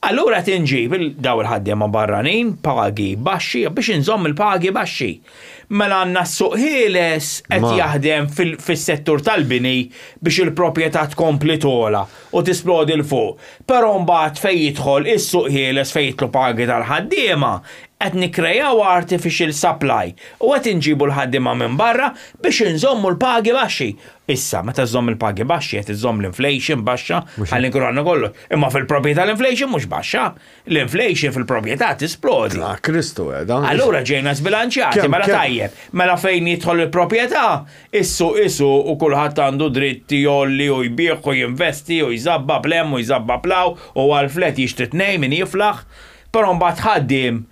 Allura tinġib daw il-ħaddiema barranin, pagi baxxi, biex inżomm il-pagi baxxi. Mela għandna s-suq ħieles qed jaħdem fis-settur tal-bini biex il-proprjetà tkompli togħla u tisplodi 'l fuq. Però mbagħad fejn jidħol is-suq ħieles fejn jidħlu pagi tal-ħaddiema, qed nikkrejaw artificial supply u qed inġibu l-ħaddiema minn barra biex inżommu l-pagi baxxi. Issa, meta żżomm il-pagi baxxi qed iżomm l-inflation baxxa, ħalli nkunu għandna kollox. Imma fil-proprjetà l-inflation mhux baxxa. L-inflation fil-proprjetà tisplodi. Ah, Kristu għeda. Allura ġejna sbilanċjati, mela tajjeb. Mela fejn jidħol il-proprjetà, issu isu u kulħadd għandu dritt jgħolli u jbigħ u jinvesti u jżabbab 'l hemm u jżabbab 'l hawn u għal-flat jixtri tnejn min jiflaħ. Però mbagħad ħaddiem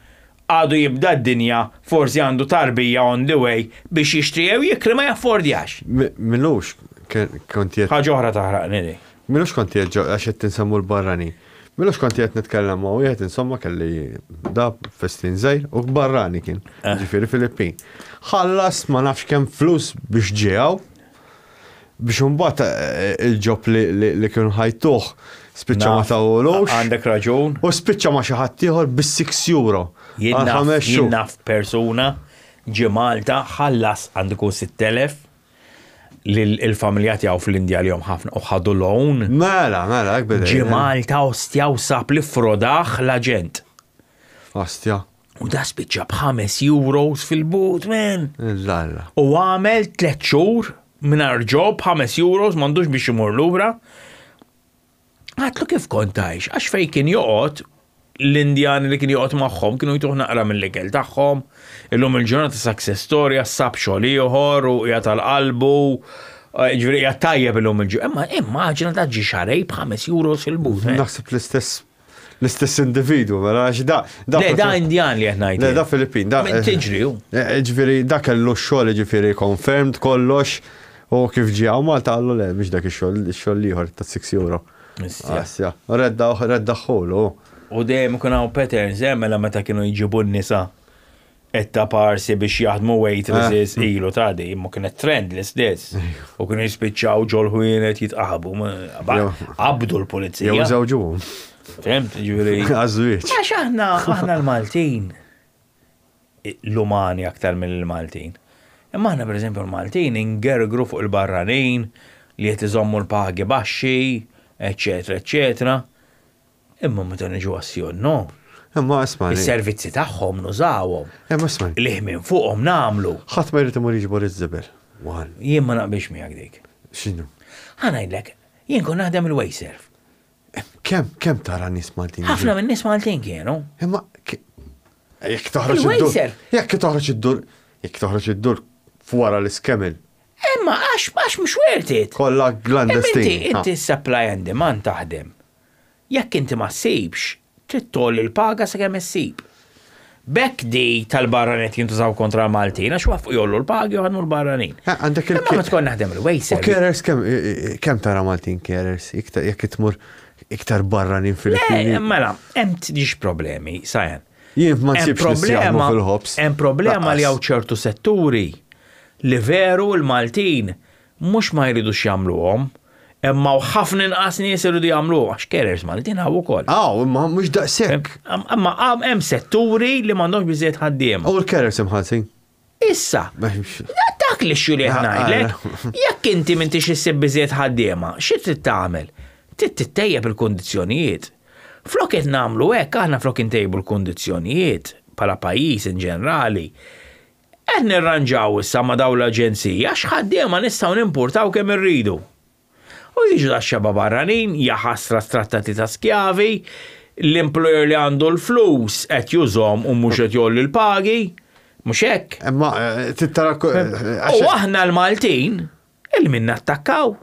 għadu jibda d-dinja, forsi għandu tarbija on the way biex jixtri jew jikri ma jaffordjax. M'ilux, kont qed. Ħaġa oħra taħraqni li. M'ilux kont qed għax qed tinsemmu l-barrani. M'ilux kont qed nitkellem ma' wieħed insomma kelli da festin żgħir u barrani kien, eh. ġifieri Filippin. Ħallas ma nafx kemm flus biex ġew biex imbagħad eh, il-job li kienu ħa jtuh spiċċa ma tawulux. Għandek raġun. U spiċċa ma' xi ħadd ieħor bis-6 euro. Jien naf persuna ġie Malta ħallas għandu 6000 il-familja tiegħu fl-Indja li jom ħafna u ħadu loan. Mela, mela, hekk Ġie Malta ostja u sab li ffrodah l-aġent. Ostja. U da spiċċa b'ħames euros fil-but, man. Illa. U għamel tlet xhur mingħajr job, 5 euros, m'għandux biex imur lura. Għedtlu kif kont għajx, għax fej kien joqgħod l-Indjani li kien joqgħod magħhom kienu jtuh naqra mill-ikel tagħhom, illum il-ġurnata success story sab xogħol ieħor u qiegħed tal-qalbu, eh, ġifieri qiegħed tajjeb illum il-ġurnata. Imma immaġina ta' ġi xarej b'ħames euros fil-but. Eh. Naħseb l-istess l-istess individu, mela għax da. Le, da Indjan li qed ngħid. Le, da Filippin, da. Tiġri. Eh, ġifieri, da kellu x-xogħol ġifieri confirmed kollox u kif ġie hawn Malta qallu le, mhix dak ix-xogħol, ix-xogħol ieħor ta' 6 euro. Asja, redda redda ħolu. U dejjem ikun hawn patterns, eh, mela meta kienu jġibu n-nisa etta parsi biex jaħdmu waitresses ah. ilu ta' di, imma kienet trend l-istess. U kienu jispiċċaw ġol-ħwienet jitqaħbu. Qabdu l-pulizija. Jew żewġuhom. Fhimt, ġifieri. Għażwieġ. Għax aħna, aħna l-Maltin, l-umani aktar mill-Maltin. Imma aħna per eżempju l-Maltin ingergru fuq il-barranin li qed iżommu l-pagi baxxi, eccetera, eccetera. Imma meta niġu għas no. Imma isma' Is-servizzi tagħhom nużawhom. Imma isma' Li minn fuqhom nagħmlu. Ħadd ma jrid imur jiġbor iż-żibel. Jien ma naqbilx miegħek dik. X'inhu? Ħa ngħidlek, Jien kont naħdem il-Wayserv. Kemm kemm tara nies Maltin? Ħafna minn nies Maltin kienu. Imma jekk toħroġ id-dur. Jekk toħroġ id-dur, jekk toħroġ id-dur wara l-iskemil. Imma għax għax mhux worth it. Kollha clandestine. Inti supply and demand taħdem. Jekk inti ma ssibx, trid tgħolli l-paga sakemm issib. B'hekk di tal-barranin qed jintużaw kontra l-Maltin għax waqfu jgħollu l-pagi u ħadmu l-barranin. Eh, għandek il Imma meta kont naħdem il-wejser. U carers kemm kemm tara Maltin carers jekk tmur iktar barranin Filippini? Le, mela, hemm tġiex problemi, Sajan. Jien ma nsibx problema fil-ħobs. Hemm problema li hawn ċertu setturi li veru l-Maltin Mhux ma jridux jagħmluhom, imma hawn ħafna inqas nies iridu jagħmluhom għax carers Maltin hawn ukoll. Hawn, imma mhux daqshekk. Imma hemm setturi li m'għandhomx biżżejjed ħaddiema. U l-carers imħallsin? Issa, dak li xju li qed ngħidlek, jekk inti m'intix issib biżżejjed ħaddiema, xi trid tagħmel? Trid tittejjeb il-kundizzjonijiet. Flok qed nagħmlu hekk, aħna flok intejbu l-kundizzjonijiet bħala pajjiż in ġenerali, Qed nirranġaw issa ma' dawn l-aġenziji għax ħaddiema nistgħu nimpurtaw kemm irridu. U jiġu dax-xebgħa barranin, jaħasra trattati ta' skjavi, l-employer li għandu l-flus qed jużhom u mhux qed jgħolli l-pagi, mhux hekk? Imma trid tara. U aħna l-Maltin, 'il min nattakkaw?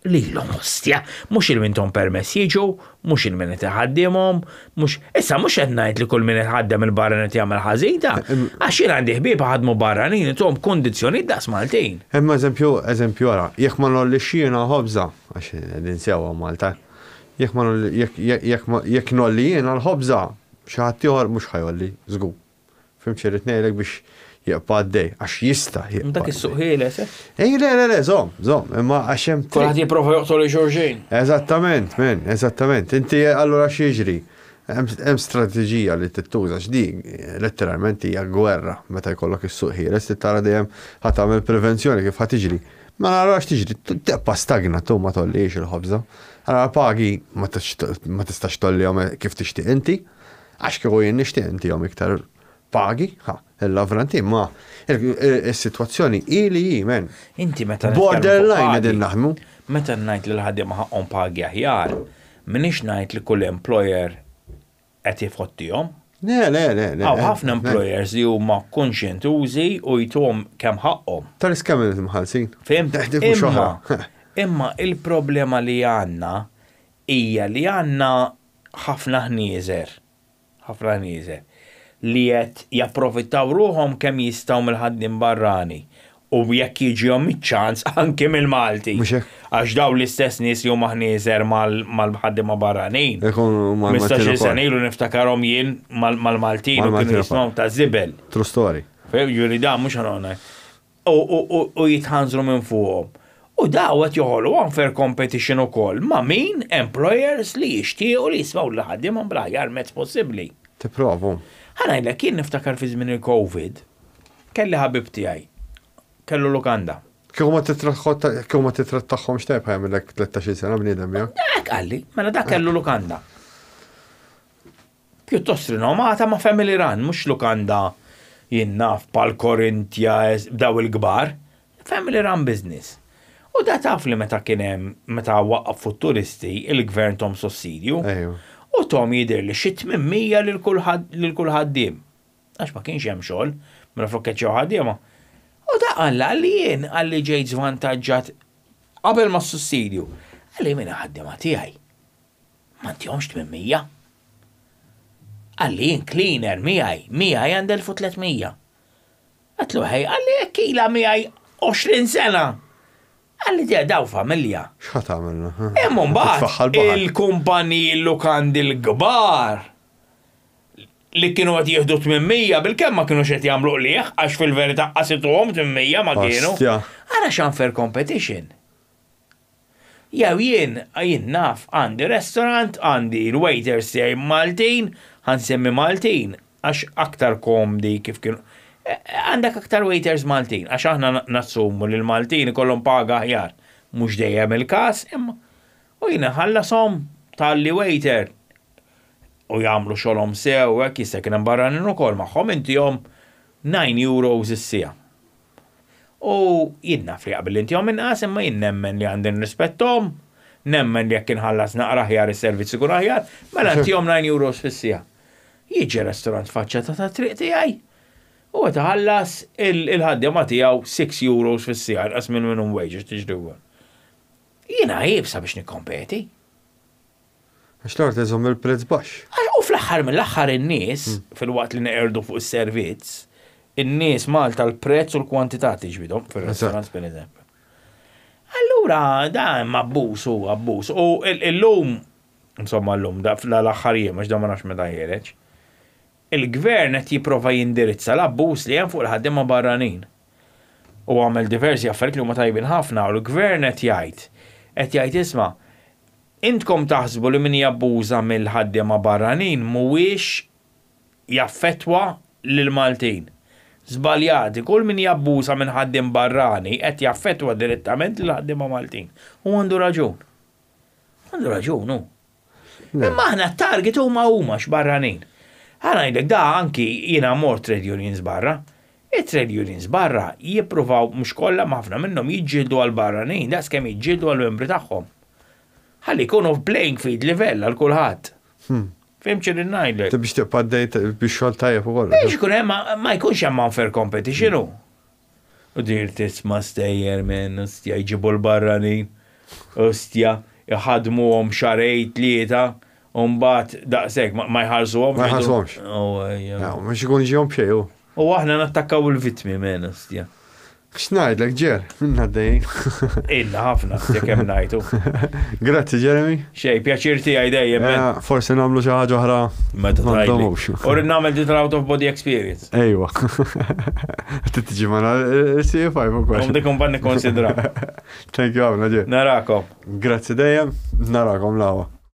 Lilhom ostja, mhux il min thom permess jiġu, mhux il min qed iħaddimhom, mhux. Issa mhux qed ngħid li kull min iħaddem il-barranin qed jagħmel ħażin ta' għax jien għandi ħbieb iħaddmu barranin ituhom kundizzjonijiet daqs Maltin. Imma eżempju, eżempju ara, jekk ma ngħollix jiena ħobża, għax qegħdin sewwa Malta, jekk ma jekk jekk jekk ngħolli jiena l-ħobża, xi ħadd ieħor mhux ħa jgħolli, żgur. Fhimt xi rrid ngħidlek biex jibqa' għaddej, għax jista' jibqa'. Dak is-suq ħieles, eh? Ej, le, le, le, żomm, żomm, imma għax hemm. Kulħadd jipprova joqtol lil xulxin. Eżattament, men, eżattament. Inti allura x'jiġri? Hemm strateġija li tittuża x'di letteralment hija gwerra meta jkollok is-suq ħieles trid tara dejjem ħa tagħmel prevenzjoni kif ħa tiġri. Ma narax tiġri, tibqa' stagna tu ma tollix il-ħobża. Allura pagi ma tistax tollihom kif tixtieq inti. Għax kieku jien nixtieq intihom iktar pagi, ha, il-lavranti, ma is-sitwazzjoni hi li hi, men. Inti meta Borderline qegħdin naħdmu. Meta ngħid li l-ħaddiema ħaqqhom pagi aħjar, m'iniex ngħid li kull employer qed jfottihom. Le, le, le, le. Hawn ħafna employers li huma kunxjentużi u jtuhom kemm ħaqqhom. Tal-is kemm imħallsin? Fhimt? Imma, imma il-problema li għandna hija li għandna ħafna ħnieżer, ħafna ħnieżer, li qed japprofittaw ruħhom kemm jistgħu mill-ħaddiem barrani u jekk jiġihom iċ-ċans anki mill-Malti. Mhux hekk? Għax dawn l-istess nies li huma ħnieżer mal-ħaddiema barranin. Ikunu mal-Maltin ukoll. Ħmistax-il sena ilu niftakarhom jien mal-Maltin u kienu jismgħu ta' żibel. True story. Jiġifieri dan mhux ħa noqgħod ngħid. U jitħanżru minn fuqhom. U daw qed joħolqu unfair competition ukoll ma' min employers li jixtiequ li jismgħu lil ħaddiemhom bl-aħjar mezz possibbli. Tipprovu. Ħa ngħidlek, jien niftakar fi żmien il-Covid, kelli ħabib tiegħi, kellu lukanda. Kieku ma kieku ma titrattahomx tajjeb ħa jagħmillek 13-il sena bniedem miegħek. Hekk qalli, mela dak kellu lukanda. Pjuttost rinomata ma' family run, mhux lukanda jien naf bħal Corinthia daw il-kbar, family run business. U da taf li meta kien hemm meta waqqfu t-turisti il-gvern thom sussidju. U thom jidhirli xi 800 lil kull lil kull ħaddiem. Għax ma kienx hemm xogħol, mela flok keċċew ħaddiema. U da qal li jien qalli ġejt żvantaġġat qabel mas-sussidju. Qalli min ħaddiema tiegħi. Ma ntihomx 800. Qalli jien cleaner miegħi, miegħi għandi 1300. Għedtlu ħej, qalli hekk ilha miegħi 20 sena. Qalli di daw familja. X'ħa tagħmel? Imma mbagħad il-kumpaniji l-lukandi l-kbar li kienu qed jieħdu 800 bilkemm ma kinux qed jagħmlu qligħ għax fil-verità qasituhom 800 ma kienu. Ara x'unfair competition. Jew jien, jien naf, għandi restaurant, għandi l-waiters tiegħi Maltin, ħa nsemmi Maltin għax aktar komdi kif kienu, għandek aktar waiters Maltin għax aħna nassumu li l-Maltin ikollhom paga aħjar. Mhux dejjem il-każ, imma u jien inħallashom talli waiter u jagħmlu xogħolhom sew hekk jista' jkun hemm barranin ukoll magħhom intihom 9 euros is-siegħa. U jien naf li jaqbel li ntihom inqas imma jien nemmen li għandi nirrispetthom. Nemmen li jekk inħallas naqra aħjar is-servizz ikun aħjar, mela ntihom 9 euros fis-siegħa. Jiġi restaurant faċċata tat-triq tiegħi u qed iħallas il-ħaddiema tiegħu 6 euros fis-siegħa inqas minn minimum wage għax tiġri wkoll. Jiena iebsa biex nikkompeti. Għax l-art iżomm il-prezz baxx. U fl-aħħar mill-aħħar in-nies, filwaqt li neqerdu fuq is-servizz, in-nies Malta l-prezz u l-kwantità tiġbidhom fir-restaurants pereżempju. Allura da hemm abbuż u abbuż. U illum, insomma llum, da l-aħħar jiem għax da ma nafx meta ħiereġ, il-gvern qed jipprova jindirizza l-abbuż li hemm fuq il-ħaddiema barranin. U għamel diversi affarijiet li huma tajbin ħafna u l-gvern qed jgħid, qed jgħid isma' intkom taħsbu li min jabbuża mill-ħaddiema barranin mhuwiex jaffettwa lill-Maltin. Żbaljati, kull min jabbuża minn ħaddiem barrani qed jaffettwa direttament lill-ħaddiema Maltin. U għandu raġun. Għandu raġun hu. Imma aħna t-target huma huma x'barranin. Ħa ngħidlek da anki jiena mort trade unions barra. It-trade unions barra jippruvaw mhux kollha ma ħafna minnhom jiġġieldu għal barranin daqs kemm jiġġieldu għal membri tagħhom. Ħalli jkunu f'playing field livell għal kulħadd. Hmm. Fim xi ngħidlek? Biex tibqa' dejt biex xogħol tajjeb ukoll. Biex ikun hemm ma jkunx hemm unfair competition hu. U dir tisma' stejjer minn ostja jġibu l-barranin, ostja iħaddmuhom xahrejn tlieta u mbagħad daqshekk ma jħallsuhomx. Ma jħallsuhomx. Mhux ikun ġihom b'xejn hu. U aħna nattakkaw il-vittmi minn ostja. X'ngħidlek Ġer, minna għaddejjin. Ilna ħafna ostja kemm ngħidu. Grazzi Jeremy. Xejn, pjaċir tiegħi dejjem. Eh, forsi nagħmlu xi ħaġa oħra. Meta tgħidli. U rrid nagħmel dit out of body experience. Ejwa. Tiġi ma il-CFI ukoll. Dik imbagħad nikkonsidra. Thank you ħafna ġej. Narakom. Grazzi dejjem, narakom l-awa.